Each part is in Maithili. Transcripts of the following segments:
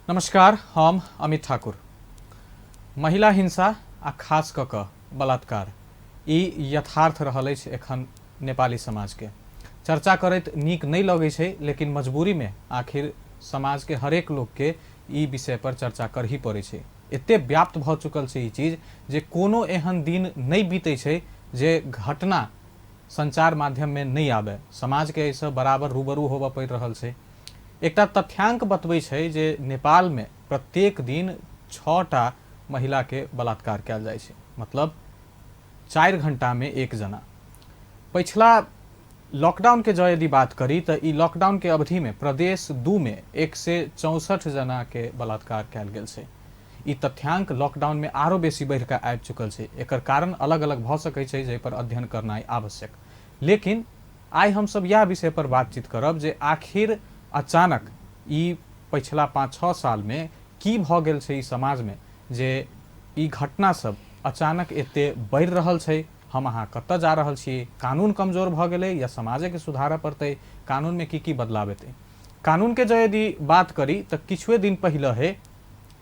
नमस्कार, हम अमित ठाकुर। महिला हिंसा आ खास कऽ कऽ बलात्कार ई यथार्थ रहल अछि एखन नेपाली समाजके। चर्चा करैत नीक नहि लगै छै, लेकिन मजबूरीमे आखिर समाजके हरेक लोकके ई विषय पर चर्चा करही पड़ै छै। एते व्याप्त भऽ चुकल छै ई चीज जे कोनो एहन दिन नहि बीतै छै जे घटना सञ्चार माध्यममे नहि आबय। समाजके एहिसँ बराबर रूबरू होबऽ पड़ि रहल छै। एकटा तथ्यांक बतबै छै जे नेपालमे प्रत्येक दिन 6टा महिलाके बलात्कार कयल जाइ छै, मतलब 4 घंटामे एक जना। पछिला लॉकडाउनके जँ यदि बात करी तऽ ई लॉकडाउनके अवधिमे प्रदेश 2मे 164 जनाके बलात्कार कयल गेल छै। ई तथ्यांक लॉकडाउनमे आरो बेसी बढ़ि कऽ आबि चुकल छै। एकर कारण अलग अलग भऽ सकै छै, जाहिपर अध्ययन करनाइ आवश्यक। लेकिन आइ हमसब इएह विषय पर बातचीत करब जे आखिर अचानक ई पछिला 5-6 सालमे की भऽ गेल छै ई समाजमे जे ई घटना सब अचानक एते बढ़ि रहल छै। हम अहाँ कतऽ जा रहल छी? कानून कमजोर भऽ गेलै या समाजेके सुधारऽ पड़तै? कानूनमे की की बदलाव एतै? कानूनके जँ यदि बात करी तऽ किछुए दिन पहिले हे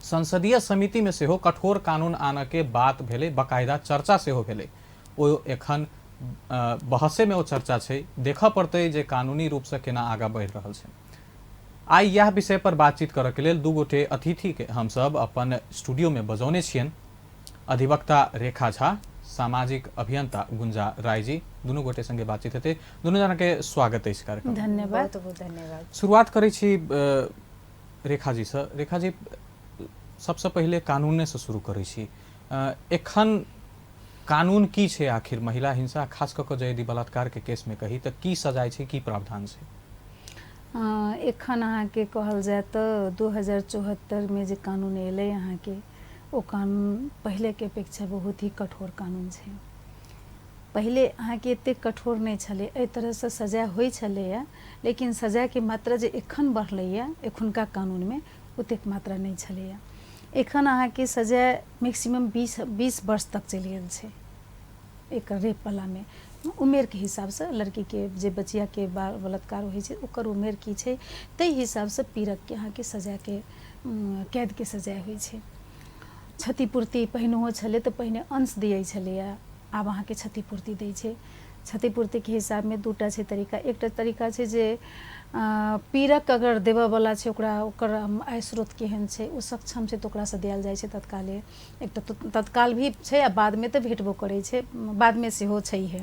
संसदीय समितिमे सेहो कठोर कानून आनऽके बात भेलै, बकायदा चर्चा सेहो भेलै। ओ एखन बहसेमे ओ चर्चा छै, देखऽ पड़तै जे कानूनी रूपसँ केना आगाँ बढ़ि रहल छै। आइ इएह विषय पर बातचीत करऽके लेल 2 गोटे अतिथिके हमसब अपन स्टूडियोमे बजौने छियनि। अधिवक्ता रेखा झा, सामाजिक अभियंता गुंजा राय जी, दुनू गोटे संगे बातचीत हेतै। दुनू जनाके स्वागत अछि कार्यक्रम। धन्यवाद। बहुत बहुत धन्यवाद। शुरुआत करै छी रेखा जी से। रेखा जी, सबसँ पहिले कानूने से शुरू करै छी। एखन कानून की छै आखिर महिला हिंसा खास कऽ कऽ जे यदि बलात्कार के केस में कही तऽ की सजाय छै, की प्रावधान छै? एखन अहाँके कहल जाय तऽ 2074 मे जे कानून एलै अहाँके, ओ कानून पहिलेके अपेक्षा बहुत ही कठोर कानून छै। पहिले अहाँके एतेक कठोर नहि छलै, एहि तरहसँ सजाय होइ छलैए, लेकिन सजायके मात्रा जे एखन बढ़लैए एखुनका कानूनमे, ओतेक मात्रा नहि छलैए। एखन अहाँके सजाय मैक्सिमम 20 वर्ष तक चलि गेल छै। एकर रेपवलामे उमेरके हिसाबसँ लड़कीके, जे बचियाके बलात्कार होइ छै, ओकर उमेर की छै, ताहि हिसाबसँ पीड़कके अहाँके सजायके, कैदके सजाय होइ छै। क्षतिपूर्ति पहिनहो छलै तऽ पहिने अंश दियै छलैए, आब अहाँके क्षतिपूर्ति दै छै। क्षतिपूर्तिके हिसाबमे 2टा छै तरीका। एकटा तरीका छै जे पीड़क अगर देबऽवला छै, ओकरा ओकर आय स्रोत केहन छै, ओ सक्षम छै तऽ ओकरासँ देल जाइ छै तत्काले। एकटा तत्काल भी छै आ बादमे तऽ भेटबो करै छै, बादमे सेहो छैहे।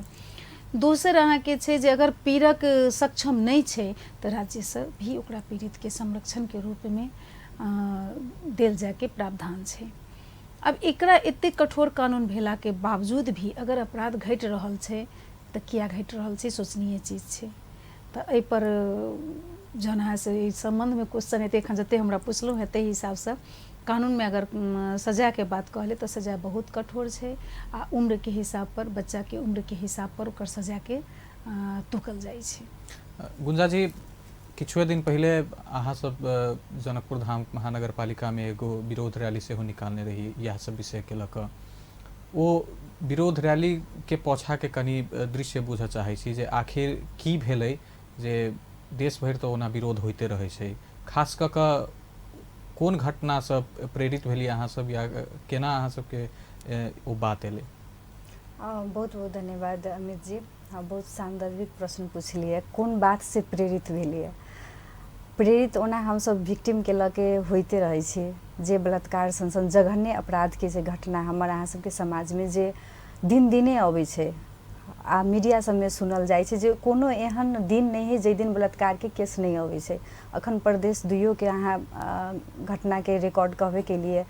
दोसर अहाँके छै जे अगर पीड़क सक्षम नहि छै तऽ राज्यसँ भी ओकरा पीड़ितके संरक्षणके रूपमे देल जायके प्रावधान छै। आब एकरा एतेक कठोर कानून भेलाके बावजूद भी अगर अपराध घटि रहल छै तऽ किया घटि रहल छै, सोचनीय चीज छै। तऽ एहिपर जहन अहाँसँ एहि सम्बन्धमे क्वेश्चन हेतै, एखन जतेक हमरा पुछलहुँ हेँ ताहि हिसाबसँ कानूनमे अगर सजाके बात कहलै तऽ सजा बहुत कठोर छै आ उम्रके हिसाबपर, बच्चाके उम्रके हिसाबपर ओकर सजाके तोकल जाइ छै। गुंजा जी, किछुए दिन पहिले अहाँ सब जनकपुर धाम महानगरपालिकामे एगो विरोध रैली सेहो निकालने रही इएह सब विषयके लऽ कऽ। ओ विरोध रैलीके पाछाके कनि दृश्य बुझऽ चाहै छी जे आखिर की भेलै जे देश भरि तऽ ओना विरोध होइते रहै छै, खास कऽ कऽ कोन घटनासँ प्रेरित भेलियै अहाँ सब या केना अहाँ सबके ओ बात एलै? बहुत बहुत धन्यवाद अमित जी। बहुत सान्दर्भिक प्रश्न पुछलियै, कोन बात से प्रेरित भेलियै। प्रेरित ओना हमसब विक्टिमके लऽ के होइते रहै छी, जे बलात्कार सन सन जघन्य अपराधके जे घटना हमर अहाँ सबके समाजमे जे दिन दिने अबै छै आ मीडिया सबमे सुनल जाइ छै जे कोनो एहन दिन नहि हइ जाहि दिन बलात्कारके केस नहि अबै छै। अखन प्रदेश दुइयोके अहाँ घटनाके रिकॉर्ड कहबे केलियै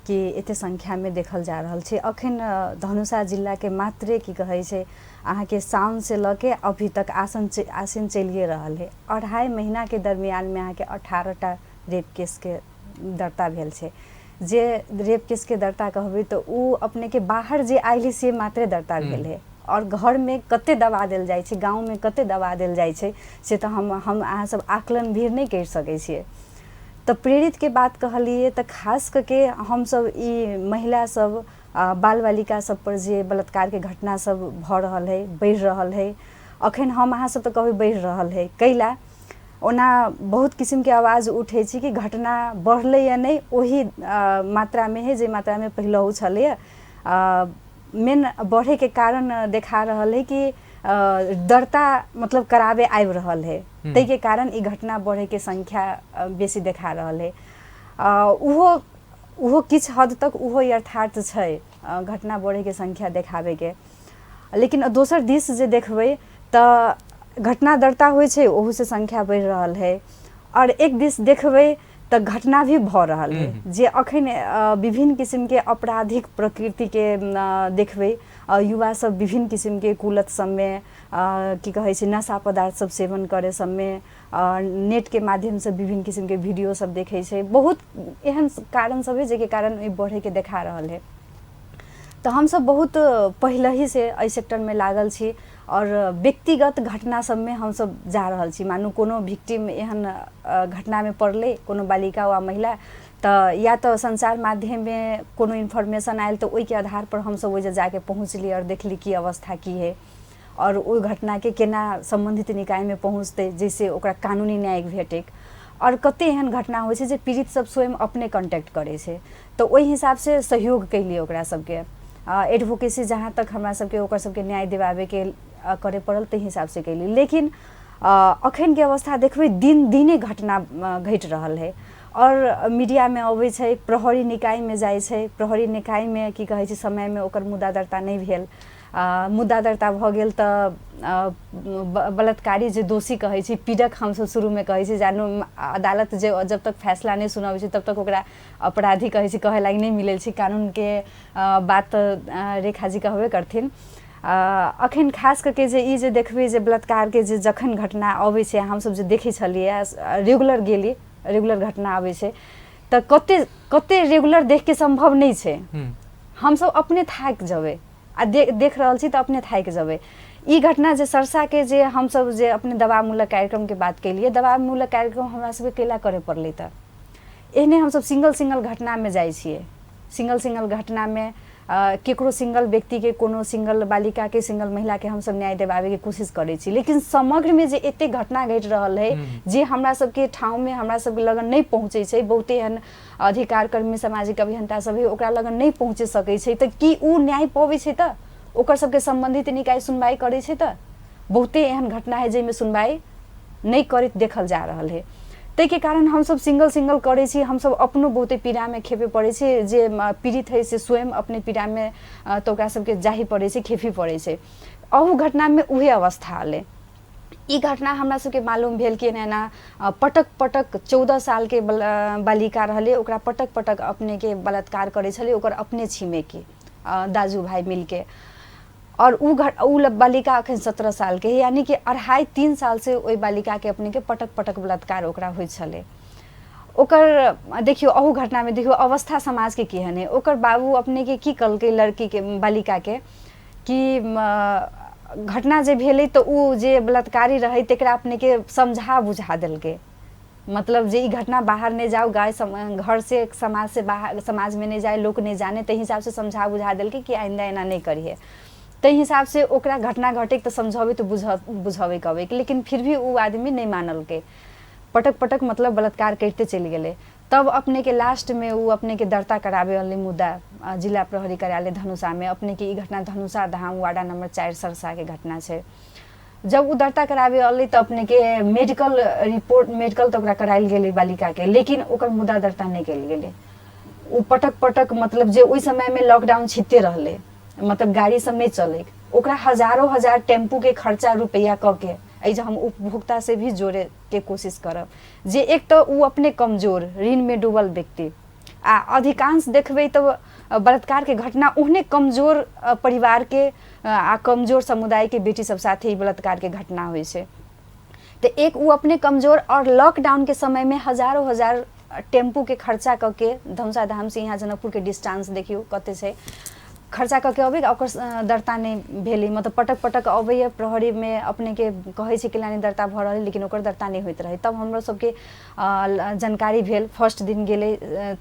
कि एते संख्यामे देखल जा रहल छै। अखन धनुषा जिलाके मात्रे की कहै छै अहाँके साउनसँ लऽ के अभी तक आसन आसिन चलिए रहल है, 2.5 महीनाके दरमियानमे अहाँके 18टा रेप केसके दर्ता भेल छै। जे रेप केसके दर्ता कहबै तऽ ओ अपनेके बाहर जे आयल है से मात्रे दर्ता भेल है, आओर घरमे कते दबा देल जाइ छै, गाँवमे कते दबा देल जाइ छै से तऽ हम अहाँ सब आकलन भी नहि करि सकै छियै। तऽ प्रेरितके बात कहलियै तऽ खास कऽ के हमसब ई महिला सब, बाल बालिका सब पर जे बलात्कारके घटना सब भऽ रहल है, बढ़ि रहल है, अखन हम अहाँ सब तऽ कहबै बढ़ि रहल है, कैला ओना बहुत किसिमके आवाज उठै छै कि घटना बढ़लैए नहि, ओही मात्रामे है जे मात्रामे पहिलहु छलैए। मेन बढ़ैके कारण देखा रहल है कि दर्ता मतलब कराबे आबि रहल है, ताहिके कारण ई घटना बढ़ैके संख्या बेसी देखा रहल है। ओहो ओहो किछु हद तक ओहो यथार्थ छै घटना बढ़ैके संख्या देखाबैके। लेकिन दोसर दिस जे देखबै तऽ घटना दर्ता होइ छै, ओहूसँ संख्या बढ़ि रहल है। आओर एक दिस देखबै तऽ घटना भी भऽ रहल है जे अखन विभिन्न किसिमके आपराधिक प्रकृतिके देखबै, युवा सब विभिन्न किसिमके कुलत सबमे की कहै छै नशा पदार्थ सब सेवन करै सबमे, नेटके माध्यमसँ विभिन्न किसिमके वीडियो सब देखै छै। बहुत एहन कारण सब है जाहिके कारण ई बढ़ैके देखा रहल है। तऽ हमसब बहुत पहिलहीसँ एहि सेक्टरमे लागल छी आओर व्यक्तिगत घटना सबमे हमसब जा रहल छी। मानू कोनो विक्टिम एहन घटनामे पड़लै, कोनो बालिका वा महिला, तऽ या तऽ सञ्चार माध्यममे कोनो इन्फॉर्मेशन आयल तऽ ओहिके आधारपर हमसब ओहि जाके पहुँचली आओर देखली की अवस्था की है आओर ओहि घटनाके केना सम्बन्धित निकायमे पहुँचतै जाहिसँ ओकरा कानूनी न्याय भेटैक। आओर कते एहन घटना होइ छै जे पीड़ित सब स्वयं अपने कॉन्टैक्ट करै छै, तऽ ओहि हिसाबसँ सहयोग केलियै ओकरा सबके। एडवोकेसी जहाँ तक हमरा सबके ओकर सबके न्याय दिवाबैके करे पड़ल ताहि हिसाबसँ केलियै। लेकिन अखनके अवस्था देखबै दिन दिने घटना घटि रहल है आओर मीडियामे अबै छै, प्रहरी निकायमे जाइ छै, प्रहरी निकायमे की कहै छै समयमे ओकर मुद्दा दर्ता नहि भेल, मुद्दा दर्ता भऽ गेल तऽ बलात्कारी जे दोषी कहै छै, पीड़क हमसब शुरूमे कहै छी, जानू अदालत जे जब तक फैसला नहि सुनाबै छै तब तक ओकरा अपराधी कहै छै, कहै लागि नहि मिलै छै। कानूनके बात रेखाजी कहबे करथिन। अखन खास कऽ के जे ई जे देखबै जे बलात्कारके जे जखन घटना अबै छै, हमसब जे देखै छलियै रेगुलर गेली, रेगुलर घटना अबै छै तऽ कते कते रेगुलर देखके सम्भव नहि छै। हमसब अपने थाकि जेबै आ देख रहल छी तऽ अपने थाकि जेबै। ई घटना जे सरसाके जे हमसब जे अपने दबावमूलक कार्यक्रमके बात केलियै, दबावमूलक कार्यक्रम हमरा सबके कैला करय पड़लै तऽ एहने हमसब सिंगल सिंगल घटनामे जाइ छियै। सिंगल सिंगल घटनामे केकरो सिंगल व्यक्तिके, कोनो सिंगल बालिकाके, सिंगल महिलाके हमसब न्याय देबाबैके कोशिश करै छी। लेकिन समग्रमे जे एतेक घटना घटि रहल है जे हमरा सबके ठाउँमे हमरा सबके लगन नहि पहुँचै छै, बहुते एहन अधिकारकर्मी सामाजिक अभियंता सब है ओकरा लगन नहि पहुँच सकै छै, तऽ की ओ न्याय पबै छै? तऽ ओकर सबके सम्बन्धित निकाय सुनवाइ करै छै? तऽ बहुते एहन घटना है जाहिमे सुनवाइ नहि करैत देखल जा रहल है। ताहिके कारण हमसब सिंगल सिंगल करै छी। हमसब अपनो बहुते पीड़ामे खेपे पड़ै छै, जे पीड़ित है से स्वयं अपने पीड़ामे तऽ ओकरा सबके जाही पड़ै छै, खेपही पड़ै छै। अहू घटनामे उहे अवस्था एलै। ई घटना हमरा सबके मालूम भेल कि एना एना पटक पटक 14 सालके बालिका रहलै, ओकरा पटक पटक अपनेके बलात्कार करै छलै ओकर अपने छिमेकी दाजु भाइ मिलके। और उ बालिका अखन 17 सालके है, यानी कि 2.5-3 साल से ओहि बालिकाके अपनेके पटक पटक बलात्कार ओकरा होइ छलै। ओकर देखियौ अहू घटनामे देखियौ अवस्था समाजके केहन है। ओकर बाबू अपनेके की कहलकै लड़कीके बालिकाके कि घटना जे भेलै तऽ उ जे बलात्कारी रहै तकरा अपनेके समझा बुझा देलकै, मतलब जे ई घटना बाहर नहि जाओ, गाय घर से समाज से बाहर समाजमे नहि जाए, लोक नहि जाने, ताहि हिसाबसँ समझा बुझा देलकै कि आइंदा एना नहि करिहे। ताहि हिसाबसँ ओकरा घटना घटैक तऽ समझबै तऽ बुझबै कहबै, लेकिन फिर भी ओ आदमी नहि मानलकै, पटक पटक मतलब बलात्कार करिते चलि गेलै। तब अपनेके लास्टमे ओ अपनेके दर्ता कराबे अनलै मुद्दा जिला प्रहरी कार्यालय धनुषामे। अपनेके ई घटना धनुषा धाम वार्डा नंबर 4 सरसाके घटना छै। जब ओ दर्ता कराबे अलै तऽ अपनेके मेडिकल रिपोर्ट मेडिकल तऽ ओकरा करायल गेलै बालिकाके, लेकिन ओकर मुद्दा दर्ता नहि कयल गेलै। ओ पटक पटक मतलब जे ओहि समयमे लॉकडाउन छिते रहलै, मतलब गाड़ी सब नहि चलै, ओकरा हजारो हजार टेम्पूके खर्चा रुपैआ कऽ के एहि जे हम उपभोक्ता से भी जोड़ेके कोशिश करब जे एक तऽ ओ अपने कमजोर ऋणमे डूबल व्यक्ति आ अधिकांश देखबै तऽ बलात्कारके घटना ओहने कमजोर परिवारके आ कमजोर समुदायके बेटी सब साथे ई बलात्कारके घटना होइ छै। तऽ एक ओ अपने कमजोर और लॉकडाउनके समयमे हजारो हजार टेम्पूके खर्चा कऽ के धनुषा धाम से यहाँ जनकपुरके डिस्टेंस देखियौ कते छै, खर्चा कऽ के अबै आ ओकर दर्ता नहि भेलै, मतलब पटक पटक अबैए प्रहरीमे, अपनेके कहै छै कि दर्ता भऽ रहल, लेकिन ओकर दर्ता नहि होइत रहै। तब हमरो सबके जानकारी भेल, फर्स्ट दिन गेलै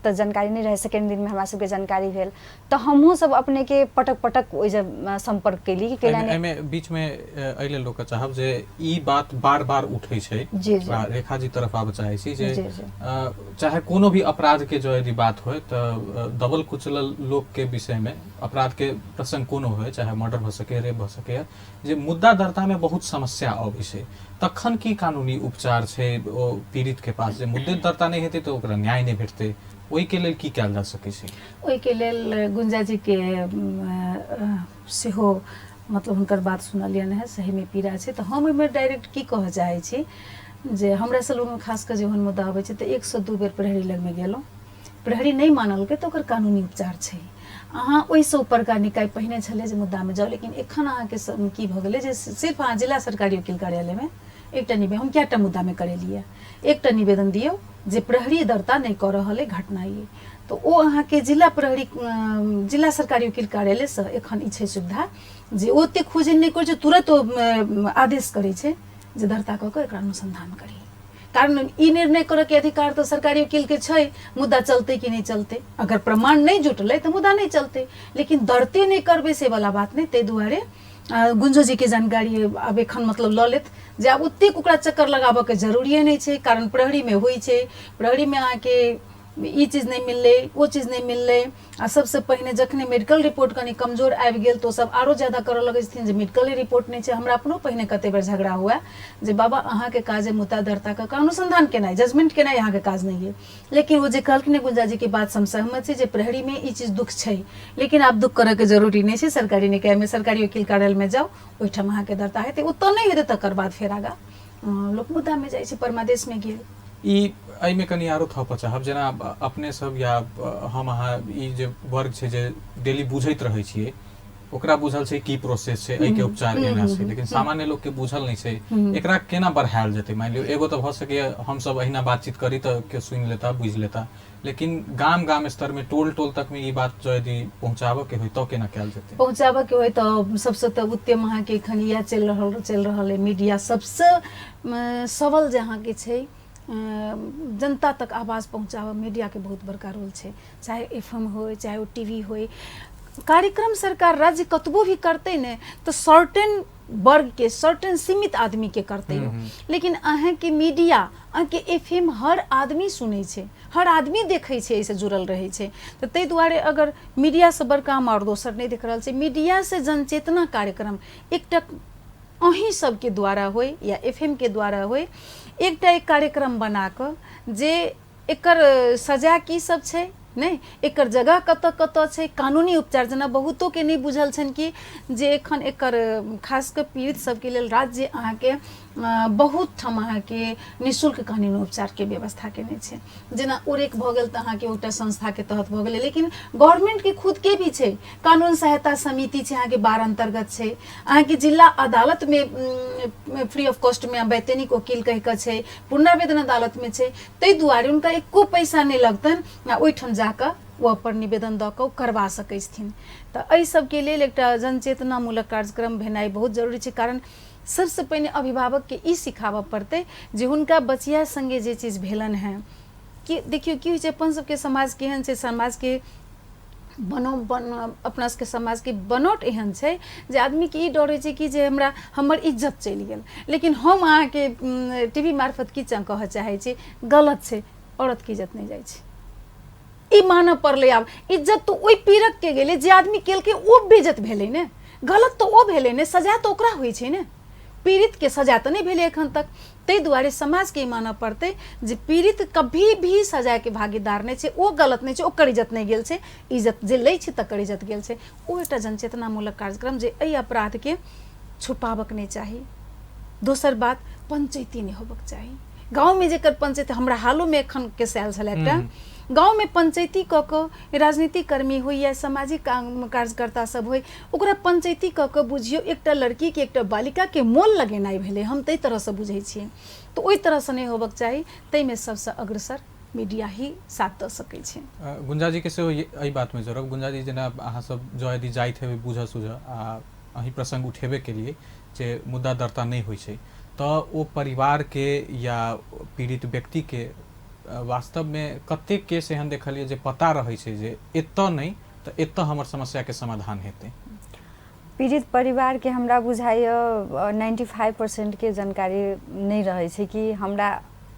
तऽ जानकारी नहि रहै, सेकेंड दिनमे हमरा सबके जानकारी भेल, तऽ हमहूँ सब अपनेके पटक पटक ओहि जे सम्पर्क कैली कि कैला। एहिमे बीचमे एहि लेल रोकऽ चाहब जे ई बात बार बार उठै छै। जी जी। रेखा जी तरफ आबऽ चाहै छी जे चाहे कोनो भी अपराध के जो यदि बात होय तऽ दबल कुचलल लोक के विषय में अपराध के प्रसंग कोनो होय, चाहे मर्डर भऽ सके, रेप भऽ सके, जे मुद्दा दर्ता में बहुत समस्या अबै छै, तखन की कानूनी उपचार छै ओ पीड़ित के पास? जे मुद्दे दर्ता नहि हेतै तऽ ओकरा न्याय नहि भेटतै, ओहिके लेल की कयल जा सकै छै? ओहिके लेल गुंजा जी के सेहो मतलब हुनकर बात सुनलियनि हेँ, सहीमे पीड़ा छै। तऽ हम ओहिमे डायरेक्ट की कहऽ चाहै छी जे हमरा सब लगमे खास कऽ जे ओहन मुद्दा अबै छै तऽ 1 सँ 2 बेर प्रहरी लगमे गेलहुँ, प्रहरी नहि मानलकै तऽ ओकर कानूनी उपचार छै। अहाँ ओहिसँ ऊपरका निकाय पहिने छलै जे मुद्दामे जाउ, लेकिन एखन अहाँके की भऽ गेलै जे सिर्फ अहाँ जिला सरकारी वकील कार्यालयमे एकटा निवेदन, हम कएटा मुद्दामे करेलियै, एकटा निवेदन दियौ जे प्रहरी दर्ता नहि कऽ रहल अइ घटना ई, तऽ ओ अहाँके जिला प्रहरी जिला सरकारी वकील कार्यालयसँ एखन ई छै सुविधा जे ओ ओतेक खोजन नहि करै छै, तुरन्त ओ आदेश करै छै जे दर्ता कऽ कऽ एकरा अनुसन्धान करी। कारण ई निर्णय करऽके अधिकार तऽ सरकारी वकीलके छै, मुद्दा चलतै कि नहि चलतै। अगर प्रमाण नहि जुटलै तऽ मुद्दा नहि चलतै, लेकिन दर्ते नहि करबै से वाला बात नहि। ताहि दुआरे गुंजो जीके जानकारी आब एखन मतलब लऽ लेत जे आब ओतेक ओकरा चक्कर लगाबऽके जरूरिए नहि छै, कारण प्रहरीमे होइ छै, प्रहरीमे अहाँके ई चीज नहि मिललै, ओ चीज नहि मिललै, आ सबसँ पहिने जखने मेडिकल रिपोर्ट कनि कमजोर आबि गेल तऽ ओ सब आरो ज्यादा करऽ लगै छथिन जे मेडिकले रिपोर्ट नहि छै। हमरा अपनो पहिने कते बेर झगड़ा हुए जे बाबा अहाँके काज अइ मुद्दा दर्ता कऽ कऽ अनुसन्धान केनाइ, जजमेंट केनाइ अहाँके काज नहि अइ। लेकिन ओ जे कहलखिन गुंजा जीके बात हम सहमत छी जे प्रहरीमे ई चीज दुःख छै, लेकिन आब दुःख करऽके जरूरी नहि छै। सरकारी निकायमे सरकारी वकील कार्यालयमे जाउ, ओहिठाम अहाँके दर्ता हेतै। ओतऽ नहि हेतै तकर बाद फेर आगाँ लोक मुद्दामे जाइ छै, परमादेशमे गेल। ई एहिमे कनि आरो थपऽ चाहब, जेना अपने सब या हम अहाँ ई जे वर्ग छै जे डेली बुझैत रहै छियै, ओकरा बुझल छै की प्रोसेस छै, एहिके उपचार एना छै, लेकिन सामान्य लोक के बुझल नहि छै। एकरा केना बढ़ायल जेतै? मानि लियौ एगो तऽ भऽ सकैए हमसब अहिना बातचीत करी तऽ केओ सुनि लेता, बुझि लेता, लेकिन गाम गाम स्तर में टोल टोल तक में ई बात जो यदि पहुंचाबऽ के होय तऽ केना कयल जेतै? पहुँचाबऽ के होय तऽ सबसँ तऽ उत्तम अहाँके एखन इएह चलि रहल अइ मीडिया। सबसँ सबल जे अहाँके छै जनता तक आवाज पहुँचाबऽ, मीडियाके बहुत बड़का रोल छै, चाहे एफ एम होय, चाहे ओ टी वी होय। कार्यक्रम सरकार राज्य कतबो भी करतै ने तऽ सर्टेन वर्गके, सर्टेन सीमित आदमीके करतै ओ, लेकिन अहाँके मीडिया, अहाँके एफ एम हर आदमी सुनै छै, हर आदमी देखै छै, एहिसँ जुड़ल रहै छै। तऽ ताहि दुआरे अगर मीडियासँ बड़का हम आओर दोसर नहि देख रहल छी। मीडियासँ जनचेतना कार्यक्रम एकटा अहीं सबके द्वारा होय या एफ एम के द्वारा होय, एकटा एक कार्यक्रम बना कऽ जे एकर सजा की सब छै, नहि एकर जगह कतऽ कतऽ छै, कानूनी उपचार, जेना बहुतोके नहि बुझल छनि कि जे एखन एकर खास कऽ पीड़ित सबके लेल राज्य अहाँके बहुत ठाम अहाँके निःशुल्क कानूनी उपचारके व्यवस्था केने छै। जेना ओरेक भऽ गेल तऽ अहाँके एकटा संस्थाके तहत भऽ गेलै, लेकिन गवर्नमेंटके खुदके भी छै, कानून सहायता समिति छै अहाँके, बार अन्तर्गत छै अहाँके, जिला अदालतमे फ्री ऑफ कॉस्टमे वैतनिक वकील कहि कऽ छै, पुनरावेदन अदालतमे छै। ताहि दुआरे हुनका एको पैसा नहि लगतनि आ ओहिठाम जाकऽ ओ अपन निवेदन दऽ कऽ ओ करबा सकै छथिन। तऽ एहि सबके लेल एकटा जनचेतनामूलक कार्यक्रम भेनाइ बहुत जरूरी छै, कारण सबसँ पहिने अभिभावकके ई सिखाबऽ पड़तै जे हुनका बचिया सङ्गे जे चीज भेलनि हेँ कि देखियौ की होइ छै, अपन सबके समाज केहन छै, समाजके बनो बन अपना सबके समाजके बनौट एहन छै जे आदमीके ई डर होइ छै कि जे हमरा हमर इज्जत चलि गेल। लेकिन हम अहाँके टी वी मार्फत की कहऽ चाहै छी, गलत छै, औरतके इज्जत नहि जाइ छै, ई मानऽ पड़लै। आब इज्जत तऽ ओहि पीड़कके गेलै, जे आदमी केलकै ओ बेइज्जत भेलै ने, गलत तऽ ओ भेलै ने, सजा तऽ ओकरा होइ छै ने, पीड़ितके सजा तऽ नहि भेलै एखन तक। ताहि दुआरे समाजके ई मानऽ पड़तै जे पीड़ित कभी भी सजाके भागीदार नहि छै, ओ गलत नहि छै, ओकर इज्जत नहि गेल छै, इज्जत जे लै छै तकर इज्जत गेल छै। ओ एकटा जनचेतनामूलक कार्यक्रम जे एहि अपराधके छुपाबक नहि चाही। दोसर बात, पंचैती नहि होबक चाही गाँवमे। जेकर पंचैती, हमरा हालोमे एखन केस आयल छलै एकटा, गाँवमे पंचैती कऽ कऽ राजनीतिक कर्मी होइ या सामाजिक कार्यकर्ता सब होइ, ओकरा पंचैती कऽ कऽ बुझियौ एकटा लड़कीके, एकटा बालिकाके मोल लगेनाइ भेलै, हम ताहि तरहसँ बुझै छियै। तऽ ओहि तरहसँ नहि होबक चाही। ताहिमे सबसँ अग्रसर मीडिया ही साथ दऽ सकै छै। गुंजा जी के सेहो एहि बातमे जोड़ब। गुंजा जी, जेना अहाँ सब जँ यदि जाइत हेबै बुझऽ सुझऽ आ एहि प्रसंग उठेबे केलिए जे मुद्दा दर्ता नहि होइ छै, तऽ ओ परिवारके या पीड़ित व्यक्तिके वास्तवमे कतेक केस एहन देखलियै जे पता रहै छै जे एतऽ नहि तऽ एतऽ हमर समस्याके समाधान हेतै? पीड़ित परिवारके हमरा बुझाइए 95% के जानकारी नहि रहै छै कि हमरा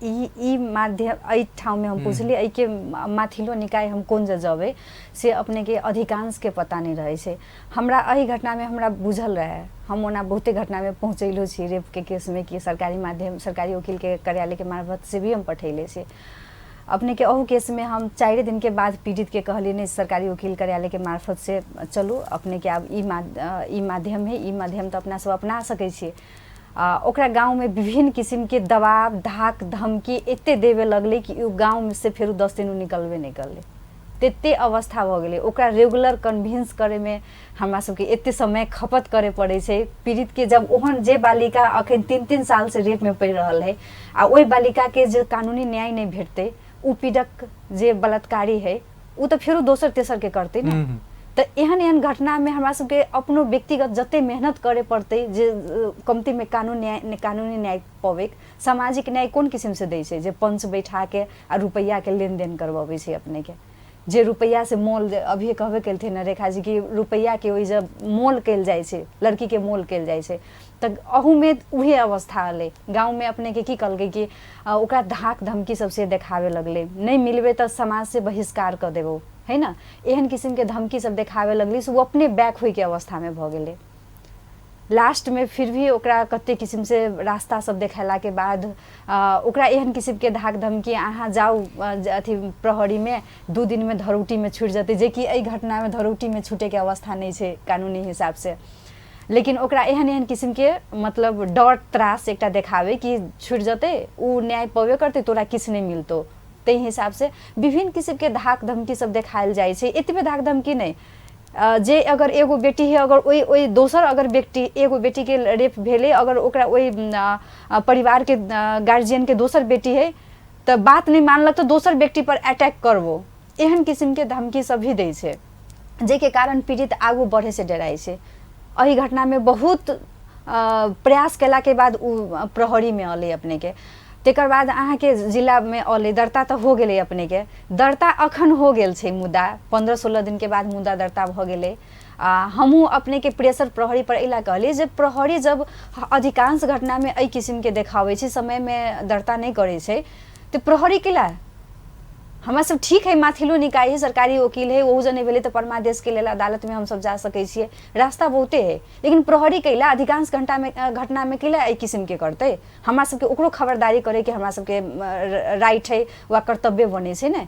ई ई माध्यम एहि ठाममे हम पुछली, एहिके माथिलो निकाय हम कोन जगह जेबै, से अपनेके अधिकांशके पता नहि रहै छै। हमरा एहि घटनामे हमरा बुझल रहै, हम ओना बहुते घटनामे पहुँचैलो छी रेपके केसमे कि सरकारी माध्यम सरकारी वकीलके कार्यालयके मार्फत से भी हम पठैले छी अपनेके। अहू केसमे हम 4 दिनके बाद पीड़ितके कहलियै, नहि, सरकारी वकील कार्यालयके मार्फत से चलू अपनेके, आब ई माध्यम है, ई माध्यम तऽ अपना सब अपना सकै छियै। ओकरा गाँवमे विभिन्न किसिमके दबाव, धाक धमकी एते देबे लगलै कि ओ गाँवमे से फेरो 10 दिन ओ निकलबे नहि करलै, तेते अवस्था भऽ गेलै। ओकरा रेगुलर कन्विन्स करैमे हमरा सबके एते समय खपत करे पड़ै छै पीड़ितके। जब ओहन जे बालिका अखन 3-3 सालसँ रेपमे पड़ि रहल है आ ओहि बालिकाके जे कानूनी न्याय नहि भेटतै, ओ पीड़क जे बलात्कारी है ओ तऽ फेरो दोसर तेसरके करतै ने। तऽ एहन एहन घटनामे हमरा सबके अपनो व्यक्तिगत जते मेहनत करे पड़तै जे कमतीमे कानूनी न्याय पबै। सामाजिक न्याय कोन किसिमसँ दै छै? जे पंच बैठाके आ रुपैआके लेनदेन करबबै छै अपनेके, जे रुपैआ से मोल, अभी कहबे केलथिन ने रेखा जी कि रुपैआके ओहि जब मोल कयल जाइ छै, लड़कीके मोल कयल जाइ छै, तऽ अहूमे उहे अवस्था एलै। गाँवमे अपनेके की कहलकै कि ओकरा धाक धमकी सबसे देखाबे लगलै, नहि मिलबै तऽ समाजसँ बहिष्कार कऽ देबौ, है ने? एहन किसिमके धमकी सब देखाबे लगलै, से ओ अपने बैक होइके अवस्थामे भऽ गेलै। लास्टमे फिर भी ओकरा कते किसिमसँ रास्ता सब देखेलाके बाद ओकरा एहन किसिमके धाक धमकी, अहाँ जाउ अथी प्रहरीमे, 2 दिनमे धरौटीमे छुटि जेतै, जेकि एहि घटनामे धरौटीमे छुटैके अवस्था नहि छै कानूनी हिसाबसँ, लेकिन ओकरा एहन एहन किसिमके मतलब डर त्रास एकटा देखाबै कि छुटि जेतै, ओ न्याय पबे करतै, तोरा किछु नहि मिलतौ। ताहि हिसाबसँ विभिन्न किसिमके धाक धमकी सब देखायल जाइ छै। एतबे धाक धमकी नहि, जे अगर एगो बेटी है, अगर ओहि ओहि दोसर अगर व्यक्ति एगो बेटीके रेप भेलै, अगर ओकरा ओहि परिवारके गार्जियनके दोसर बेटी है तऽ बात नहि मानलक तऽ दोसर व्यक्ति पर अटैक करबो, एहन किसिमके धमकी सब भी दै छै, जाहिके कारण पीड़ित आगू बढ़ैसँ डराइ छै। एहि घटनामे बहुत प्रयास केलाके बाद ओ प्रहरीमे अलै अपनेके, तकर बाद अहाँके जिलामे अलै, दर्ता तऽ हो गेलै अपनेके, दर्ता अखन हो गेल छै, मुद्दा 15-16 दिनके बाद मुद्दा दर्ता भऽ गेलै। आ हमहूँ अपनेके प्रेशर प्रहरी पर एहि लए कहलियै जे प्रहरी जब अधिकांश घटनामे एहि किसिमके देखाबै छै, समयमे दर्ता नहि करै छै, तऽ प्रहरी केला हमरा सब ठीक है, माथिलो निकाय है, सरकारी वकील है, ओहू जने भेलै तऽ परमादेशके लेल अदालतमे हमसब जा सकै छियै, रास्ता बहुते है, लेकिन प्रहरी कैला अधिकांश घंटामे घटनामे कैला एहि किसिमके करतै? हमरा सबके ओकरो खबरदारी करैके हमरा सबके राइट है वा कर्तव्य बनै छै ने।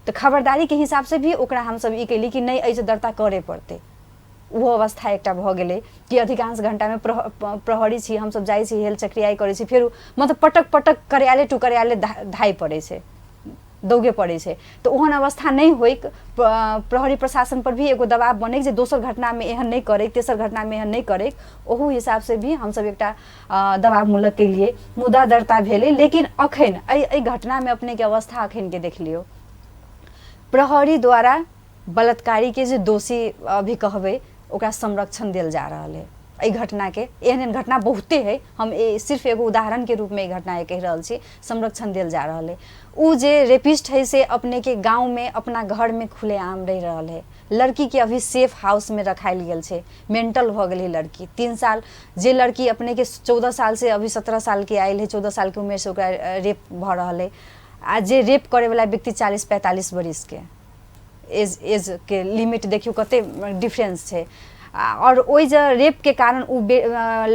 तऽ खबरदारीके हिसाबसँ भी ओकरा हमसब ई केली कि नहि, एहिसँ दर्ता करे पड़तै। ओहो अवस्था एकटा भऽ गेलै कि अधिकांश घण्टामे प्रहरी छी, हमसब जाइ छी, हेल चक्रियाइ करै छी, फेर मतलब पटक पटक कार्यालय टू कार्यालय धाइ पड़ै छै, दौगे पड़ै छै। तऽ ओहन अवस्था नहि होइक, प्रहरी प्रशासन पर भी एगो दबाव बनै जे दोसर घटनामे एहन नहि करै, तेसर घटनामे एहन नहि करै, ओहू हिसाबसँ भी हमसब एकटा दबावमूलक केलियै, मुद्दा दर्ता भेलै। लेकिन अखन एहि एहि घटनामे अपनेके अवस्था अखनके देख लियौ, प्रहरी द्वारा बलात्कारीके जे दोषी अभी कहबै ओकरा संरक्षण देल जा रहल है। एहि घटनाके एहन एहन घटना बहुते है, हम सिर्फ एगो उदाहरणके रूपमे ई घटना कहि रहल छी, संरक्षण देल जा रहल है। ओ जे रेपिस्ट है से अपनेके गाँवमे अपना घरमे खुलेआम रहि रहल है, लड़कीके अभी सेफ हाउसमे रखायल गेल छै, मेंटल भऽ गेलै लड़की 3 साल, जे लड़की अपनेके 14 सालसँ अभी 17 सालके आयल है, 14 सालके उमेरसँ ओकरा रेप भऽ रहल है, आ जे रेप करैवला व्यक्ति 40-45 बरिसके एजके लिमिट देखियौ कते डिफरेंस छै। आओर ओहि जे रेपके कारण ओ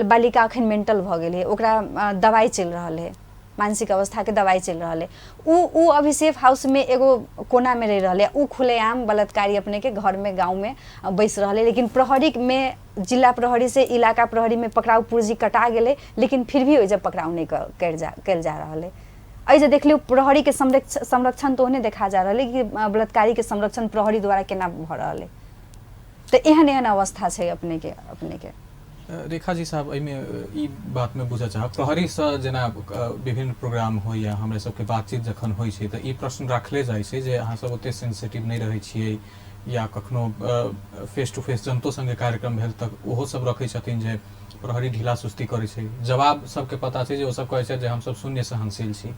बालिका अखन मेंटल भऽ गेलै, ओकरा दवाइ चलि रहल है, मानसिक अवस्थाके दवाइ चलि रहल है, ओ अभी सेफ हाउसमे एगो कोनामे रहि रहल है, ओ खुलेआम बलात्कारी अपनेके घरमे गाँवमे बैस रहल है। लेकिन प्रहरीमे जिला प्रहरी से इलाका प्रहरीमे पकड़ाउ पुर्जी कटा गेलै, लेकिन फिर भी ओहि जे पकड़ाउ नहि कयल जा रहल है। एहि जे देख लियौ प्रहरीके संरक्षण तऽ ओहने देखा जा रहल है कि बलात्कारीके संरक्षण प्रहरी द्वारा केना भऽ रहल है। तऽ एहन एहन अवस्था छै अपनेके अपनेके। रेखा जी साहब, एहिमे ई बातमे बुझऽ चाहब, प्रहरीसँ जेना विभिन्न प्रोग्राम होइए, हमरा सबके बातचीत जखन होइ छै तऽ ई प्रश्न राखले जाइ छै जे अहाँ सब ओते सेंसिटिव नहि रहै छियै, या कखनो फेस टू फेस जनतो सङ्गे कार्यक्रम भेल तऽ ओहो सब रखै छथिन जे प्रहरी ढीला सुस्ती करै छै। जवाब सबके पता छै जे ओ सब कहै छथि जे हमसब शून्य सहनशील छी,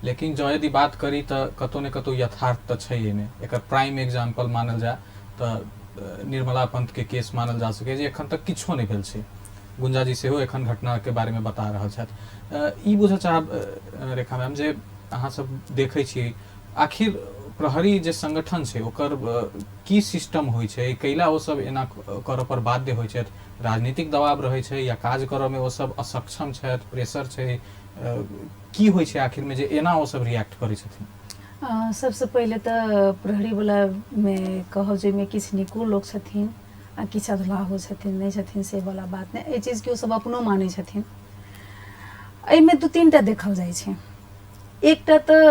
लेकिन जँ यदि बात करी तऽ कतौ ने कतौ यथार्थ तऽ छै एहिमे। एकर प्राइम एग्जाम्पल मानल जाय तऽ निर्मला पंत के केस मानल जा सकै जे एखन तक किछो नहि भेल छै। गुंजा जी सेहो एखन घटनाके बारेमे बता रहल छथि। ई बुझऽ चाहब रेखा मैम जे अहाँ सब देखै छियै आखिर प्रहरी जे संगठन छै ओकर की सिस्टम होइ छै, कैला ओ सब एना करऽ पर बाध्य होइ छथि? राजनीतिक दबाव रहै छै या काज करऽमे ओ सब असक्षम छथि, प्रेशर छै, की होइ छै आखिरमे जे एना ओ सब रिएक्ट करै छथिन? सबसँ पहिले तऽ प्रहरीवलामे कहब जे ओहिमे किछु नीको लोक छथिन आ किछु अधलाहो छथिन, नहि छथिन से वला बात नहि। एहि चीजके ओसभ अपनो मानै छथिन। एहिमे दू तीन टा देखल जाइ छै। एकटा तऽ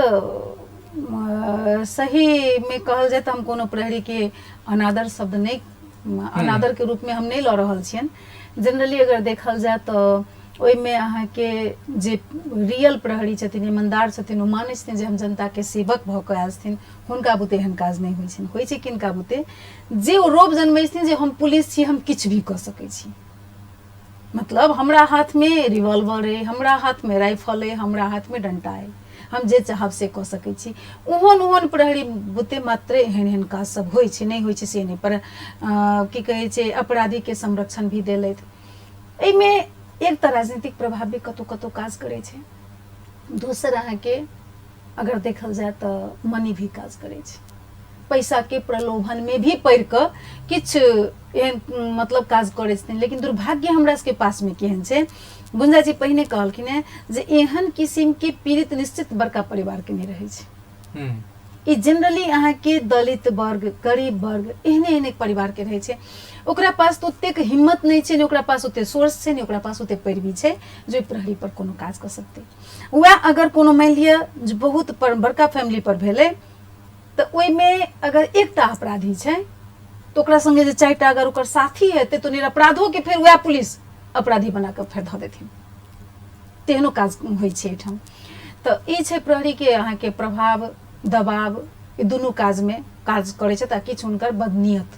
सहीमे कहल जाय तऽ हम कोनो प्रहरीके अनादर शब्द नहि, अनादरके रूपमे हम नहि लऽ रहल छियनि। जनरली अगर देखल जाय तऽ ओहिमे अहाँके जे रियल प्रहरी छथिन, ईमानदार छथिन, ओ मानै छथिन जे हम जनताके सेवक भऽ कऽ आयल छथिन, हुनका बुते एहन काज नहि होइ छनि। होइ छै किनका बुते? जे ओ रोब जनबै छथिन जे हम पुलिस छी, हम किछु भी कऽ सकै छी, मतलब हमरा हाथमे रिवॉल्वर अइ, हमरा हाथमे राइफल अइ, हमरा हाथमे डण्टा अइ, हम जे चाहब से कऽ सकै छी। ओहन ओहन प्रहरी बुते मात्रे एहन एहन काज सब होइ छै, नहि होइ छै से नहि। पर की कहै छै, अपराधीके संरक्षण भी देलथि। एहिमे एक तऽ राजनीतिक प्रभाव भी कतहु कतहु काज करै छै, दोसर अहाँके अगर देखल जाय तऽ मनी भी काज करै छै। पैसाके प्रलोभनमे भी पड़ि कऽ किछु एहन मतलब काज करै छथिन। लेकिन दुर्भाग्य हमरा सबके पासमे केहन छै, गुंजा जी पहिने कहलखिन हेँ जे एहन किसिमके पीड़ित निश्चित बड़का परिवारके नहि रहै छै। ई जनरली अहाँके दलित वर्ग, गरीब वर्ग, एहने एहने परिवारके रहै छै। ओकरा पास तऽ ओतेक हिम्मत नहि छै, नहि ओकरा पास ओतेक सोर्स छै, नहि ओकरा पास ओतेक पैरवी छै जे ओहि प्रहरी पर कोनो काज कऽ सकतै। वएह अगर कोनो मानि लिअ जे बहुत बड़का फैमिली पर भेलै तऽ ओहिमे अगर एकटा अपराधी छै तऽ ओकरा सङ्गे जे 4टा अगर ओकर साथी हेतै तऽ निरपराधोके फेर वएह पुलिस अपराधी बना कऽ फेर धऽ देथिन। तेहनो काज होइ छै एहिठाम। तऽ ई छै प्रहरीके अहाँके प्रभाव, दबाव, ई दुनू काजमे काज करै छथि। आ किछु हुनकर बदनीयत,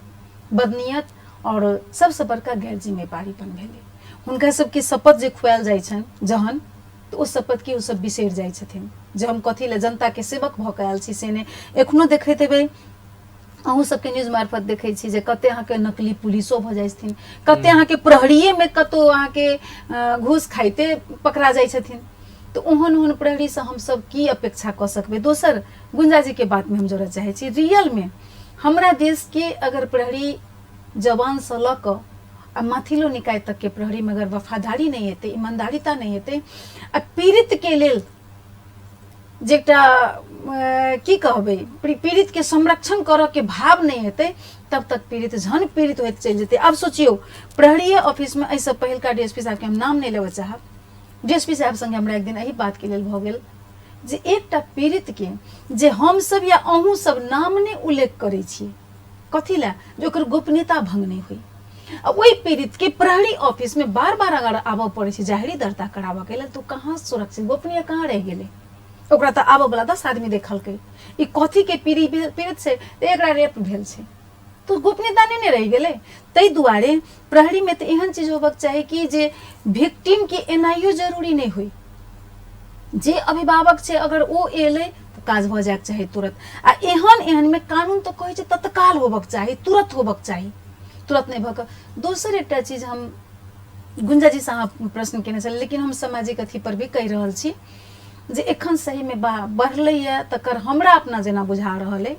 बदनीयत आओर सबसँ बड़का गैर जिम्मेवारीपन भेलै। हुनका सबके शपथ जे खुआयल जाइ छनि जहन, तऽ ओ शपथके ओ सब बिसरि जाइ छथिन जे हम कथी लए जनताके सेवक भऽ कऽ आयल छी से नहि। एखनो देखैत हेबै अहूँ सबके न्यूज मार्फत देखै छी जे कते अहाँके नकली पुलिसो भऽ जाइ छथिन, कते अहाँके प्रहरिएमे कतहु अहाँके घूस खाइते पकड़ा जाइ छथिन। तऽ ओहन ओहन प्रहरीसँ हमसब की अपेक्षा कऽ सकबै? दोसर गुंजा जीके बातमे हम जोड़ऽ चाहै छी, रियलमे हमरा देशके अगर प्रहरी जवानसँ लऽ कऽ आ माथिलो निकाय तकके प्रहरीमे अगर वफादारी नहि हेतै, ईमानदारिता नहि हेतै आ पीड़ितके लेल जे एकटा की कहबै, पीड़ितके संरक्षण करऽके भाव नहि हेतै, तब तक पीड़ित झन पीड़ित होइत चलि जेतै। आब सोचियौ, प्रहरीय ऑफिसमे एहिसँ पहिलका डी एस पी साहबके हम नाम नहि लेबऽ चाहब, डी एस पी साहब सङ्गे हमरा एक दिन एहि बातके लेल भऽ गेल जे एकटा पीड़ितके जे हमसब या अहूँ सब नाम नहि उल्लेख करै छी, कथी लए? जे ओकर गोपनीयता भंग नहि होइ। आ ओहि पीड़ितके प्रहरी ऑफिसमे बार बार अगर आबऽ पड़ै छै जाहिरी दर्ता कराबऽके लेल, तऽ ओ कहाँ सुरक्षित, गोपनीय कहाँ रहि गेलै? ओकरा तऽ आबऽवला 10 आदमी देखलकै ई कथीके पीड़ित छै, तऽ एकरा रेप भेल छै, तऽ गोपनीयता नहि ने रहि गेलै। ताहि दुआरे प्रहरीमे तऽ एहन चीज होबक चाही कि जे भिक्टिमके एनाइयो जरूरी नहि होइ, जे अभिभावक छै अगर ओ एलै तऽ काज भऽ जायके चाही तुरंत। आ एहन एहनमे कानून तऽ कहै छै तत्काल होबक चाही, तुरंत होबक चाही, तुरंत नहि भऽ कऽ। दोसर एकटा चीज हम गुंजा जीसँ अहाँ प्रश्न केने छलियै, लेकिन हम सामाजिक अथी पर भी कहि रहल छी जे एखन सहीमे बढ़लैए तकर हमरा अपना जेना बुझा रहल अइ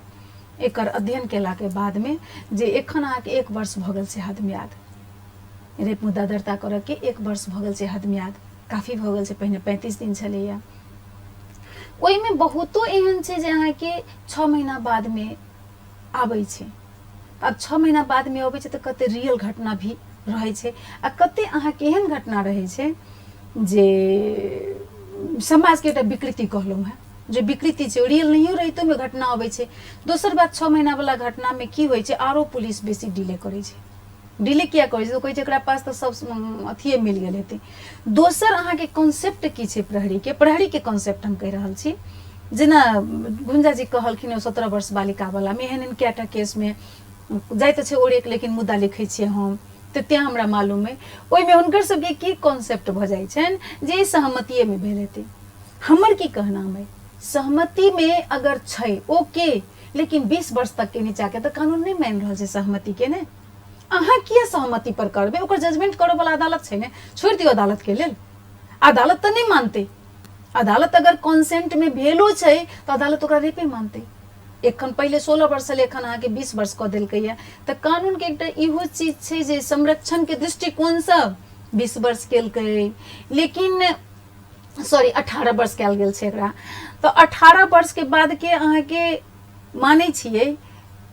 एकर अध्ययन केलाके बादमे जे एखन अहाँके 1 वर्ष भऽ गेल छै हदम्याद रेप मुद्दा दर्ता करऽके, 1 वर्ष भऽ गेल छै हदम्याद, काफी भऽ गेल छै, पहिने 35 दिन छलैए। ओहिमे बहुतो एहन छै जे अहाँके 6 महीना बादमे आबै छै। आब 6 महीना बादमे अबै छै तऽ कते रियल घटना भी रहै छै आ कते अहाँके एहन घटना रहै छै जे समाजके एकटा विकृति कहलहुँ हेँ, जे विकृति छै रियल नहियो रहितोमे घटना अबै छै। दोसर बात, 6 महीनावला घटनामे की होइ छै, आरो पुलिस बेसी डिले करै छै। डिले किया करै छै? तऽ कहै छै एकरा पास तऽ सब अथिए मिल गेल हेतै। दोसर अहाँके कॉन्सेप्ट की छै प्रहरीके, प्रहरीके कॉन्सेप्ट हम कहि रहल छी, जेना गुंजा जी कहलखिन 17 वर्ष बालिकावलामे एहन एहन कएटा केसमे जाइ तऽ छै ओरेक, लेकिन मुद्दा लिखै छियै हम तऽ तेँ हमरा मालूम अइ ओहिमे हुनकर सबके की कॉन्सेप्ट भऽ जाइ छनि जे सहमतिएमे भेल हेतै। हमर की कहनाम अइ, सहमतिमे अगर छै ओके, लेकिन 20 वर्ष तकके नीचाँके तऽ कानून नहि मानि रहल छै सहमतिके ने। अहाँ किया सहमति पर करबै? ओकर जजमेंट करऽ वाला अदालत छै ने, छोड़ि दियौ अदालतके लेल। अदालत तऽ नहि मानतै। अदालत अगर कॉन्सेंटमे भेलो छै तऽ अदालत ओकरा रेपे मानतै। एखन पहिले 16 वर्ष छलै, एखन अहाँके 20 वर्ष कऽ देलकैए। तऽ कानूनके एकटा इहो चीज छै जे संरक्षणके दृष्टिकोणसँ 20 वर्ष केलकै, लेकिन सॉरी 18 वर्ष कयल गेल छै एकरा। तऽ 18 वर्षके बादके अहाँके मानै छियै